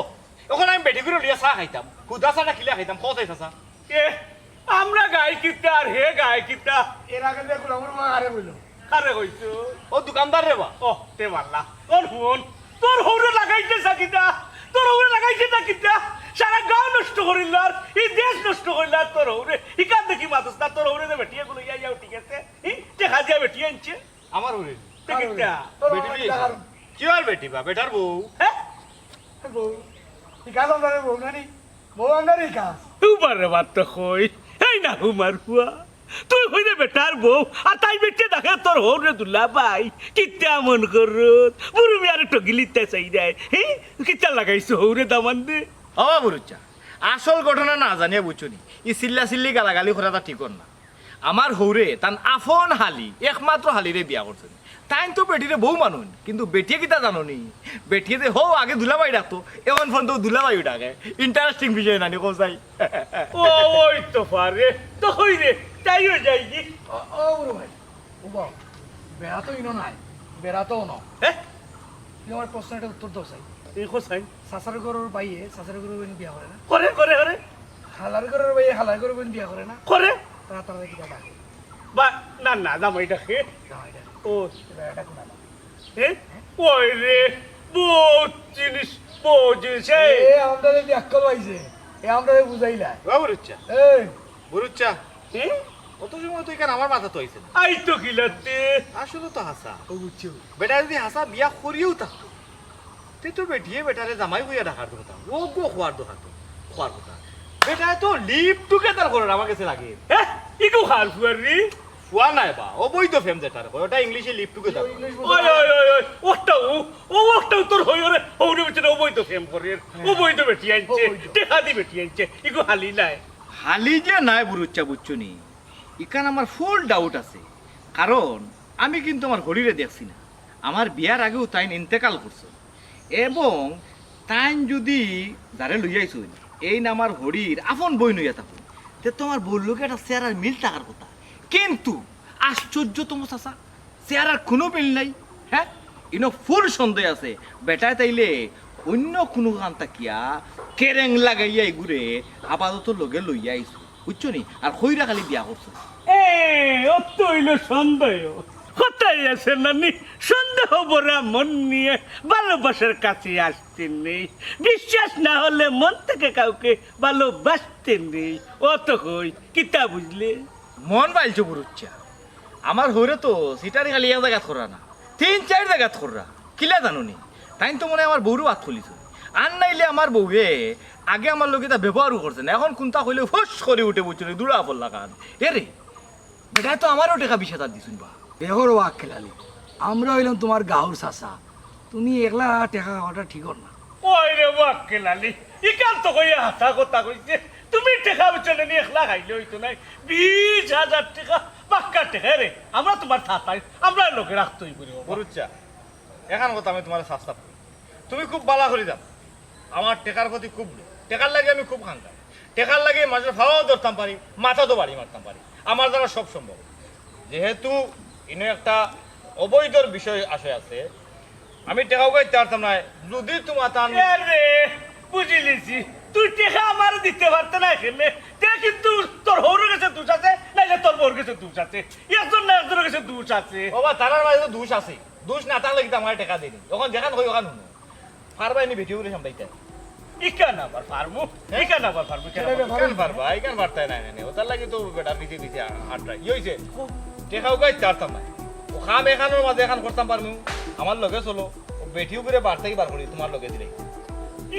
অখন আমি বেটি করে লইয়া চা খাইতাম। হুদা চাটা কিলা খাইতাম, কও চাই চাচা। এ, আমরা গাই কিতা আর হে গায় কিতা? এর আগে যে গোলামর মা আরে বললো। আরে কইছো? ও দোকানদার রে বা? ও, তে মারলা। তোর হুন, তোর হৌরে লাগাইছে চা কিতা? তোর হৌরে লাগাইছে চা কিতা? সারা গাঁও নষ্ট করিল আর, এই দেশ নষ্ট করিল আর তোর হৌরে। ইখান দেখি মাতস না, তোর হৌরে যে বেটিয়ে গুলো ইয়া ইয়া ঠিক আছে। ই, টেকা দিয়া বেটি আনছে। আমার হৌরে? তে কিতা? তোর বেটি হৌরে বিয়ে? কিতার? কি আর বেটি বা? বেটার বউ। হ্যাঁ? বউ। ইখান আমরার বউ না নি? বউ আমরার ইখান। উবারে বাত তো কই। এই না হুমার ফুয়া। তুই হইরে বেটার বউ, আর তাই বেটিয়ে দেখে তোর হৌরে দুলা ভাই। কিতা মন করত? বুরু মিয়ারে টগিলিতে চাই দেয়। হে? কিতা লাগাইছো হৌরে দামান দে? ও বুরুচ্চা, আসল ঘটনা না জানিয়া বুঝছো নি? ই চিল্লা চিল্লি গালাগালি করাটা ঠিক না। আমার হৌরে তান আফন হালি, একমাত্র হালিরে বিয়া করছে। তাইন তো বেটিরে বউ মানইন, কিন্তু বেটিয়ে কিতা জানো নি? বেটিয়ে যে হউ আগে দুলাভাই ডাকতো, এখন পর্যন্ত দুলাভাই ডাকে। Interesting বিষয় না নি, কও চাই? ও, ওই তো পারে। তো কই রে, তাইও যাই কি? ও, ও, বুরু ভাই, ও বাবা, বেড়া তো ইনো নাই, বেড়া তো অনো। হ্যাঁ? তুই আমার প্রশ্নটার উত্তর দাও চাই। এই কও চাই? চাচার ঘরর ভাইয়ে চাচার ঘরর বইন বিয়া করে না? করে, করে, করে। হালার ঘরর ভাইয়ে হালার ঘরর বইন বিয়া করে না? করে। তারা তারা কিতা ডাকে? বা, না, না, জামাই ডাকে। জামাই ডাকে। ও। এবার এটা কোন আলাদা? এ? ওই রে, বহুত জিনিস, বহুত জিনিস। এই। এ, আমরা যদি আক্কল পাইছে, এ, আমরা যদি বুঝাইলা। ও বুরুচ্চা। এই। বুরুচ্চা। হুম? অত সময় তো ইখান আমার মাথাত আইছে না। আইতো কিলাতে? আসলে তো হাছা। ও বুঝছো? বেটা যদি হাছা বিয়া করিয়াও থাকতো, তে তো বেটিয়ে বেটারে জামাই কইয়া ডাকার কথা, ও গো খোয়ার দরকার তো, খোয়ার কথা। বেটায় তো live together করের আমার গেছে লাগে। হ্যাঁ? ইগু কার ফুয়ার রে? ফুয়া নায় বা, অবৈধ প্রেম যেটারে কয়, ওটা ইংলিশে live together। ওই, ওই, ওই, ওই, ওটাও, ও, ওটাও তোর হইও রে, হৌরে ভিতরে অবৈধ প্রেম করের, অবৈধ বেটি আনছে, অবৈধ। টেকা দি বেটি আনছে, ইগু হালি নায়। হালি যে নায় বুরুচ্চা, বুঝছো নি? ইখান আমার full doubt আছে, কারণ আমি কিন্তু আমার হরিরে দেখছি না। আমার বিয়ার আগেউ তাইন ইন্তেকাল করছইন, এবং তাইন যুদি যারে লইয়া আইছইন, এইন আমার হরির আপন বইন অইয়া থাকইন, তে তো আমার বউর লগে একটা চেহারার মিল থাকার কথা। কিন্তু আশ্চর্যতম চাচা, চেহারার কুনু মিল নাই। হ্যাঁ, ইনো full সন্দেহ আছে। বেটায় তাইলে অইন্য কুনুখান থাকিয়া কেরেং লাগাইয়া ইগুরে আপাতত লগে লইয়া আইছইন, বুঝছো নি? আর কইরা খালি বিয়া করছইন। এ, অত অইলো সন্দেহ। কথায় আছে না নি, সন্দেহ ভরা মন নিয়ে ভালোবাসার কাছে আসতে নেই। বিশ্বাস না হলে মন থেকে কাউকে ভালোবাসতে নেই। অত কই, কিতা বুঝলে? মন পাইলছো বুরুচ্চা। আমার হৌরে তো চিটারি খালি এক জাগাত কররা না, তিন চাইর জাগাত কররা। কিলা জানো নি? তাইন তো মনে অয় আমার বউরও আত খুলিছইন। আর নাইলে আমার বউয়ে আগে আমার লগে তা ব্যবহারও করছে না, এখন কুনতা কইলে ফস করি উঠে, বুঝছো নি, দুড়া পড়লা কান। এ রে, বেটায় তো আমারও টেকা বিশ হাজার দিছইন বা। দেখো রে আক্কেল আলী, আমরা অইলাম তুমার গাঁওর চাচা, তুমি একলা টেকা খাওয়াটা ঠিক অর না। ওই রে আক্কেল আলী, ইখান তো কইয়া হাছা কথা কইছে। তুমি টেকা বুঝছো নি, একলা খাইলে অইতো নায়। বিশ হাজার টেকা, পাক্কা টেকা রে। আমরা তুমার চাচাই, আমরার লগে রাখতে অইবো রে বাবা। বুরুচ্চা, এখান কথা আমি তুমারে সাফ সাফ কই। তুমি খুব বালা করি জানো, আমার টেকার প্রতি খুব লোভ। টেকার লাগি আমি খুব কাঙ্গাল। টেকার লাগি মানষর পাও ধরতাম পারি, মাথাত বাড়ি মারতাম পারি। আমার দ্বারা সব সম্ভব। যেহেতু ইনো একটা অবৈধর বিষয় আশয় আছে, আমি টেকা উগাইতে পারতাম না। যদি তুমার তান এ রে, বুঝিলিছি, তুই টেকা আমারে দিতে পারতে না এখানে। তে কিন্তু তোর হৌরর গেছে দোষ আছে, নাইলে তোর বউর গেছে দোষ আছে। একজন না একজনর গেছে দোষ আছে। বাবা, তারার মাঝে তো দোষ আছে। দোষ না থাকলে কিন্তু আমারে টেকা দেয়নি। অখন যেখান কই অখান হুনো। পারবায় নি বেটি উরে সামলাইতে? ইখান আবার পারমু, হ্যাঁ? ইখান আবার পারমু, ইখান আবার পারমু। ইখান পারবা, ইখান পারতায় নায়, নায়, নায়। ওটার লাগি তো বেটা পিছে পিছে আ-, আটরায়। ই অইছে, টেকা উগাইতে পারতাম না। ও কাম এখানর মাঝে এখান করতাম পারমু। আমার লগে চলো, ও বেটি উরে বাড়ি থাকি বার করি, তুমার লগে দিলাই।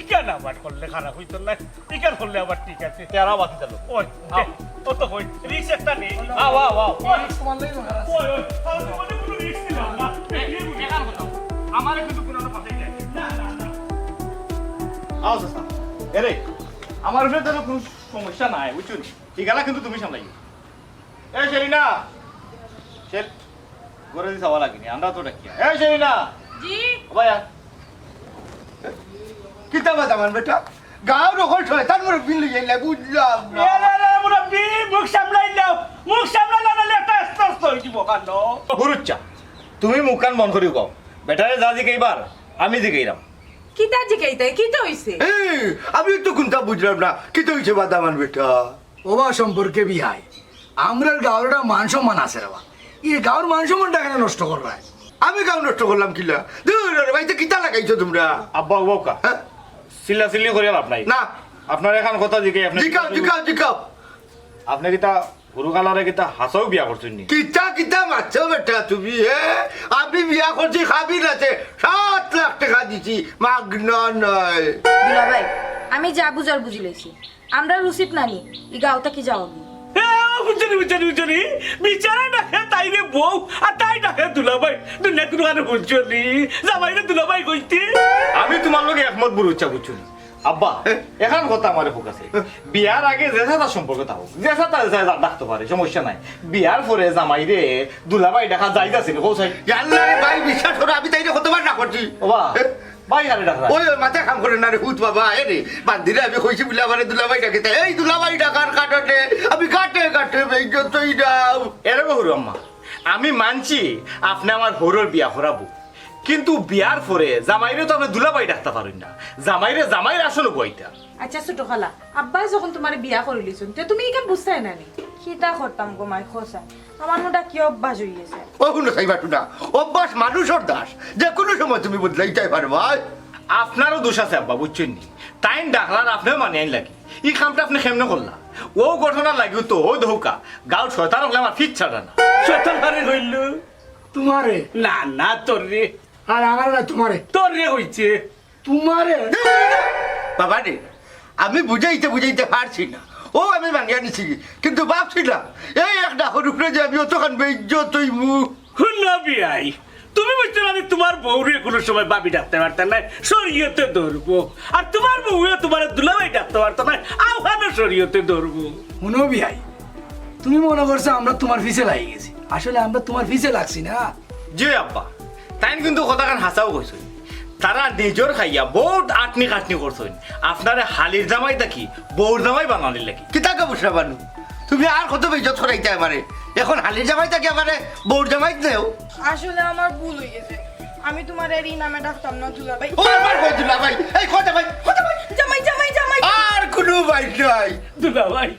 ইখান আবার করলে খারাপ অইতো না। ইখান করলে আবার ঠিক আছে। তেরা বাতি চালু। ওই, আও। এ, ও তো কই, risk একটা নেই। আও, আও, আও। ওই, তোমার লাগি মনে আছে। ওই, ওই, আমি তো মনে কোনো risk নিলাম না। এ, এ, এখান কোথাও? আমারে কিন্তু কোনো কথা নাই। না, না, না। আও, চাচা। এরে, আমার উপরে তো কোনো সমস্যা নাই, বুঝছো নি? ইগুলা কিন্তু তুমি সামলাইও। এ, শেরিনা। শের-, ঘরে দি যাওয়া লাগেনি, আমরা তো ডাকিয়া। এ, শেরিনা। জি। ও ভাই, আয়। কিতা বা দামান বেটা? গাঁওর অকল শয়তান মুরব্বি লইয়া আইলা, বুঝলাম না। এ রে রে, মুরব্বি, মুখ সামলাইলাও। মুখ সামলাইলাও, নাইলে একটা আস্তে আস্তে অই যিবো কাণ্ড। বুরুচ্চা, তুমি মুখখান বন্ধ করি কও। বেটারে যা জিকাইবার, আমি জিকাইরাম। কিতা জিকাইতায়? কিতা অইছে? এ, আমি তো কুনতা বুঝলাম না। কিতা অইছে বা দামান বেটা? ওবা সম্পর্কে বিয়াই। আমরার গাঁওর একটা মান সম্মান আছে রে বা। ই গাঁওর মান সম্মানটা কেনে নষ্ট কররায়? আমি গাঁও নষ্ট করলাম কিলা? দূর রে ভাই, তো কিতা লাগাইছো তুমরা? আব্বা, ও বাউকা। হ্যাঁ? চিল্লাচিল্লি করিয়া লাভ নাই। না। আপনারে এখান কথা জিকাই, আপনে জিকাও, জিকাও, জিকাও। আপনে কিতা হুরুকালারে কিতা হাছাউ বিয়া করছইন নি? কিতা, কিতা মাতছো বেটা তুমি, হে? আমি বিয়া করছি, খাবি না তে সাত লাখ টেকা দিছি, মাগনা নায়। দুলাভাই, আমি যা বুঝার বুঝিলাইছি। আমরার উচিত না নি, ই গাঁও থাকি যাওয়া। এ, ও, বুঝছো নি, বুঝছো নি, বুঝছো নি? বিচারা ডাকে তাইরে বউ, আর তাই ডাকে দুলাভাই। দুনিয়াত কুনুখানো বুঝছো নি? জামাইরে দুলাভাই কইতে। আমি তুমার লগে একমত বুরুচ্চা, বুঝছো নি? আব্বা, এখান কথা আমারে ফোকাসে। বিয়ার আগে যে সাথে সম্পর্ক থাকুক, যে সাথে যে সাথে ডাকতে পারে, সমস্যা নাই। বিয়ার পরে জামাইরে দুলাভাই ডাকা জায়েজ আছে নি, কও চাই? ইয়াল্লা রে ভাই, বিশ্বাস করো, আমি তাইরে কতবার না করছি। ওবা, এ? ভাই আরে ডাকরা। ওই, ওই, মাথা কাম করে না রে, হুত বাবা, এ রে, বান্দিরে আমি কইছি বুলে আমারে দুলাভাই ডাকে, তাই এই দুলাভাই ডাকার কারণে আমি গাটে গাটে বেইজ্জত অই যাও। এরে গো হুরু আম্মা, আমি মানছি আপনে আমার হৌরর বিয়া করাবো, কিন্তু বিয়ার পরে জামাইরে তো আপনে দুলাভাই ডাকতা পারইন না, জামাইরে জামাইর আসনো বওয়াইতা। আচ্ছা ছোট খালা, আব্বায় যখন তুমারে বিয়া করিলিছইন, তে তুমি ইখান বুঝতায় না নি? কিতা করতাম গো মাই, কও চাই, আমার মুটা কি অভ্যাস অই গেছে। ও হুনো চাই বাটু না, অভ্যাস মানুষর দাস, যে কোনো সময় তুমি বদলাইতায় পারবায়। আপনারও দোষ আছে আব্বা, বুঝছইন নি? তাইন ডাকলার, আপনেও মানি আইন লাগি। ই কামটা আপনে কেমনে করলা? ও ঘটনা লাগিও তো, ও ধোকা। গাঁও শয়তান অকলে আমার ফিত ছাড়া না। শয়তান কারে কইলো? তুমারে। না, না, তোর রে। আর আমার না তুমারে। তোর রে কইছে। তুমারে। বাবা রে, আমি বুঝাইতে বুঝাইতে পারছি না। ও আমি ভাঙিয়া নিছি, কিন্তু ভাবছি না এই এক ডাকর উপরে যে আমি অতখান বেইজ্জত হইমু। হুনো বিয়াই, তুমি বুঝছো না, আমি তুমার বউরে কুনু সময় ভাবি ডাকতে পারতাম না, শরীয়তে ধরবো। আর তুমার বউয়ে তুমারে দুলাভাই ডাকতে পারতো না, আওখানো শরীয়তে ধরবো। হুনো বিয়াই, তুমি মনো করছো আমরা তুমার পিছে লাগি গেছি, আসলে আমরা তুমার পিছে লাগছি না। জি আব্বা, তাইন কিন্তু কথাখান হাছাউ কইছইন। তারা নিজর খাইয়া বউত আটনি কাটনি করছইন, আপনারে হালির জামাই থাকি বউর জামাই বানানির লাগি। কিতা গো বুশরা বানু, তুমি আর কত বেইজ্জত করাইতায় আমারে? এখন হালির জামাই থাকি আমারে বউর জামাই দেও। আসলে আমার ভুল অই গেছে, আমি তুমারে আর ই নামে ডাকতাম না দুলাভাই। ও আমার কই দুলাভাই, এই কই জামাই, কই জামাই? জামাই, জামাই, জামাই। আর কুনু ভাই নাই। দুলাভাই,